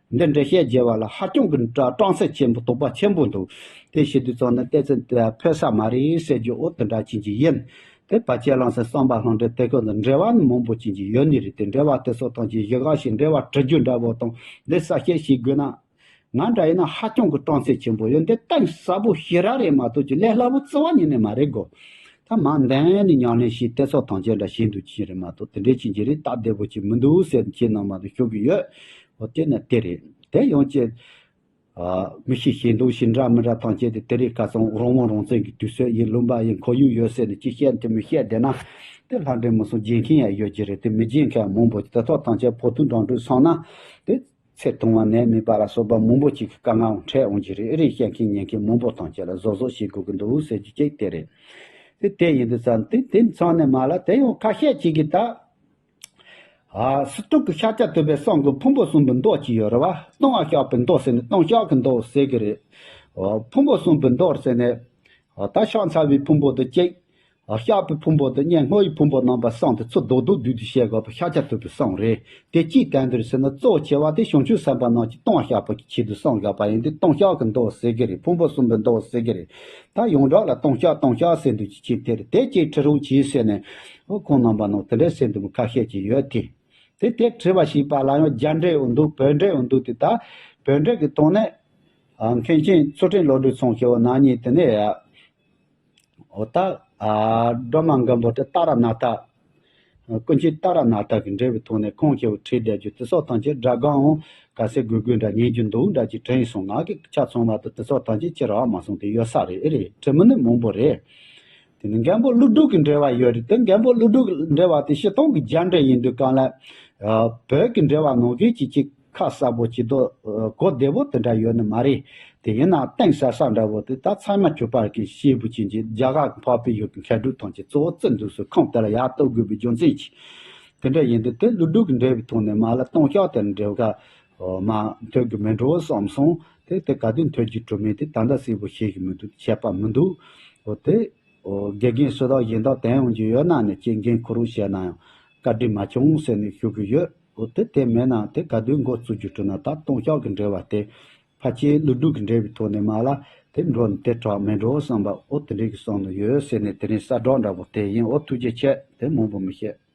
འདི་འགྲེལ་བཤད་བརྒྱབ་པ་ལ་ཧ་ཅང་གི་སྐྲག་སྐྲག་སེམས་ཆེན་པོ་དོགས་པ་ཆེན་པོ་འདུག་དེ་བྱེད་དུས་ཙང་ནི་ཏོག་ཙམ་ཕོད་ས་མ་རེད་ཟེར་རྒྱུ་འོ་དེ་འདྲ་ཅན་གྱི་ཡིན། དེ་བར་ཆད་ལམ་སེལ་བསམ་པ་ལྷུན་གྲུབ་དེ་ཁོ་ན་འགྲེལ་བ་ནི་མང་པོ་ཅན་གྱི་ཡོད་ནི་རེད། དེ་འགྲེལ་བ་དེ་ཚོ་ཐམས་ཅད་ཞི་ག་ཞིག་འགྲེལ་བ་བྲི་རྒྱུ་འདྲ་བོ་དང་འདི་གསལ་བཤད་བྱེད་དགོས་ན། ང་འདྲ་ཡིན་ན་ཧ་ཅང་གི་སྐྲག་སེམས་ཆེན་པོ་ཡོད། འདི་གཏིང་ཟབ་པོ་ཞེ་དྲག་རེད་མ་གཏོགས་ཀྱི་ལས་སླ་པོ་རྩ་བ་ཉིད་ནས་མ་རེད་གོ། ད་མ་འདང་ནས་ཉམས་ལེན་བྱས་དེ་ཚོ་ཐམས་ཅད་འདྲ་བྱེད་འདུག་ཅི་རེད་མ་གཏོགས་དེ་འདྲའི་ཅན་གྱི་རེད་སྟབས་བདེ་པོ་ཅིག་མི་འདུག་ཟེར་ནས་ཁྱེད་རྣམ་པ་ཚོ་ཞུ་གི་ཡོད། འོ་དེ་ནི་དེ་རེད། དེ་ཡང་ཅི། ཨ། མི་ཤེས་ཤེས་འདུག་ཞེ་འདྲ་མི་འདྲ་ཐམས་ཅད་དེ་དེ་རིང་ཁ་སང་རང་དབང་རང་བཙན་གྱི་དུས་ཚོད་ཡིན། ལུང་པ་ཡིན། ཁོར་ཡུག་ཡོད་ཟེར་ནས་ཅི་བཤད་དེ་མི་བཤད་བསྡད་ན། དེ་ལྷ་འདྲེ་མི་གསུམ་བརྗེད་མཁན་ཡང་ཡོད་ཀྱི་རེད། དེ་མི་བརྗེད་མཁན་མང་པོ་ཅིག་དེ་ཚོ་ཐམས་ཅད་བོགས་ཐུག་འགྲིམ་འགྲུལ་སོང་ན། དེ་ཚེ་ཐུང་བ་ནད་མེད་པ་ལ་སོགས་པ་མང་པོ་ཅིག་གི་དཀའ་ངལ་འཕྲད་འོང་གི་རེད། ཨེ་རེད། བཤད་མཁན་ཉན་མཁན་མང་པོ་ཐམས་ཅད་ལ་གཟབ་གཟབ་བྱེད་དགོས་ཀྱི་འདུག་ཟེར་རྒྱུ་གཅིག་དེ་རེད། དེ་དེ་ཡིན་དུས་ཙང་དེ་དེ་ཚང་ནས་མ་ལ་དེ་ཡང་ཁ་ཤས་ཅིག་གིས་ད། ཨ། སུ་དྲུག་གི་ཤཱཀྱ་ཐུབ་པའི་གསུང་གི་ཕུང་པོ་གསུམ་པའི་མདོ་ཅིག་ཡོད་རེད་བ། ལྟུང་བ་བཤགས་པའི་མདོ་ཟེར་ནས་ལྟུང་བཤགས་ཀྱི་མདོ་ཟེར་གི་རེད། ཨ། ཕུང་པོ་གསུམ་པའི་མདོ་ཟེར་ནས། ཨ། ད་བཤགས་ཚར་བའི་ཕུང་པོ་དེ་གཅིག་ཨ། བཤགས་པའི་ཕུང་པོ་དེ་གཉིས་བསྔོ་བའི་ཕུང་པོ་རྣམ་པ་གསུམ་དེ་ཚུར་རྡོག་རྡོག་བསྡུས་ཏེ་བཤད་དགོས་པ་ཤཱཀྱ་ཐུབ་པའི་གསུང་རེད། དེ་ཅིའི་དོན་དུ་རེད་ཟེར་ན་གཙོ་ཆེ་བ་དེ་བྱང་ཆུབ་སེམས་དཔའ་རྣམས་ཀྱིས་ལྟུང་བ་བཤགས་པ་གི་ཆེད་དུ་གསུངས་བཞག་པ་ཡིན་ཏེ་ལྟུང་བཤགས་ཀྱི་མདོ་ཟེར་གི་རེད། ཕུང་པོ་གསུམ་པའི་མདོ་ཟེར་གི་རེད། ད་ཡོངས་གྲགས་ལ་ལྟུང་བཤགས་ལྟུང་བཤགས་ཟེར་འདུག་ཅི་ཅིག་དེ་རེད། དེ་ཅིག་ཁྲིད་རོགས་གྱིས་ཟེར་ནས། ཨོ། ཁོང་རྣམ་པ་ནང་དེ་འདྲ་ཟེར་འདུག་ཁ་ཤས་ཅིག་ཡོད་དེ། དེ་དེ་ཁྲིད་པ་ཞིག་པ་ལ་ཡང་རྒྱ་འགྲེལ་འོ་འདུག་བོད་འགྲེལ་འོ་འདུག་དེ་ད་བོད་འགྲེལ་གྱི་ཐོག་ནས། ཨ། མཁན་ཆེན་ཚུལ་ཁྲིམས་བློ་གྲོས་ཚང་ཞེས་པ་ན་ནིང་དེ་ནས། ཨོ་ད། ཨ། སྒྲོལ་མ་མགོན་པོ་དེ་ཏཱ་ར་ནཱ་ཐ། ཀུན་མཁྱེན་ཏཱ་ར་ནཱ་ཐ་གི་འགྲེལ་བའི་ཐོག་ནས་ཁོང་ཆེ་བོ་ཁྲིད་བསྡད་རྒྱུ་དེ་སོགས་ཐམས་ཅད་སྒྲ་སྒམ་འོང་ག་ཚད་དགོས་དགོས་འདྲ་ཉན་རྒྱུ་འདུག་འདྲ་ཅིག་དྲན་སོང་། ང་གི་ཆ་ཚང་བ་དང་དེ་སོགས་ཐམས་ཅད་ཅི་རག་མ་སོང་དེ་ཡོད་ས་རེད། ཨེ་རེད། དྲི་མི་ནི་མང་པོ་རེད། དེ་ནི་མགོན་པོ་ཀླུ་སྒྲུབ་ཀྱི་འགྲེལ་བ་ཡོད་རེད། དེ་མགོན་པོ་ཀླུ་སྒྲུབ་ཀྱི་འགྲེལ་བ་དེ་སྤྱིར་བཏང་གི་རྒྱ་འགྲེལ་ཡིན་དུས་གང་ལ། ཨ། བོད་ཀྱི་འགྲེལ་བ་ནང་བཞིན་ཅིག་ཅིག་ཁ་གསལ་པོ་ཅིག་དང་། ཨ། གོ་བདེ་པོ་དེ་འདྲ་ཡོད་ནི་མ་རེད། དེ་ཡིན་ན་གཏིང་ཟབ་ས་འདྲ་བོ་དེ་ད་ཚད་མ་ཆོས་པ་གི་ཤེས་བུ་ཅན་གྱི་རྒྱ་གར་གྱི་འཕགས་པའི་ཡུལ་གྱི་མཁས་གྲུབ་ཐམས་ཅད་གཙོ་བོ་བརྩི་འདུག་སོ། ཁོང་དེ་ལ་ཡར་གཏུག་དགོས་པའི་རྒྱུ་མཚན་གྱིས། དེ་འདྲ་ཡིན་དུས་དེ་ཀླུ་སྒྲུབ་ཀྱི་འགྲེལ་བའི་ཐོག་ནས་མ་ལ་ལྟུང་བཤགས་དེ་འགྲེལ་ཁ་མ་འཐོལ་གི་མི་འགྲོ་བསམ་སོང་། དེ་དེ་ག་དུས་འཐོལ་རྒྱུ་གྲུབ་མིན་དེ་ད་ལྟ་གསལ་པོ་ཤེས་ཀྱི་མི་འདུག་བྱས་པ་མི་འདུག་འོ་དེ། འོ། དགེ་རྒན་སུ་དག་གཞན་དག་དོན་ཡོང་རྒྱུ་ཡོད་ན་ནི་ཁྱེད་འགན་འཁུར་རོགས་བྱས་ན་ཡང་བཀའ་དྲིན་མ་བྱུང་ཟེར་ནས་ཞུ་གི་ཡོད། འོ་དེ་དེ་མེད་ན་དེ་ག་དུས་འགོ་བཙུགས་རྒྱུ་གྲུབ་ན་ད་ལྟུང་བཤགས་ཀྱི་འགྲེལ་བ་དེ་ཕལ་ཆེར་ཀླུ་སྒྲུབ་ཀྱི་འགྲེལ་བའི་ཐོག་ནས་མ་ལ་དེ་འགྲོ་ནི་དེ་དྲག་མི་འགྲོ་བསམ་པ་འོ་དེ་འདྲའི་གི་བསམ་བློ་ཡོད་ཟེར་ནས་དེ་རིང་གསལ་བསྒྲགས་འདྲ་པོ་དེ་ཡིན། འོ་ཐུགས་རྗེ་ཆེ། དེ་མང་པོ་མི་བཤད།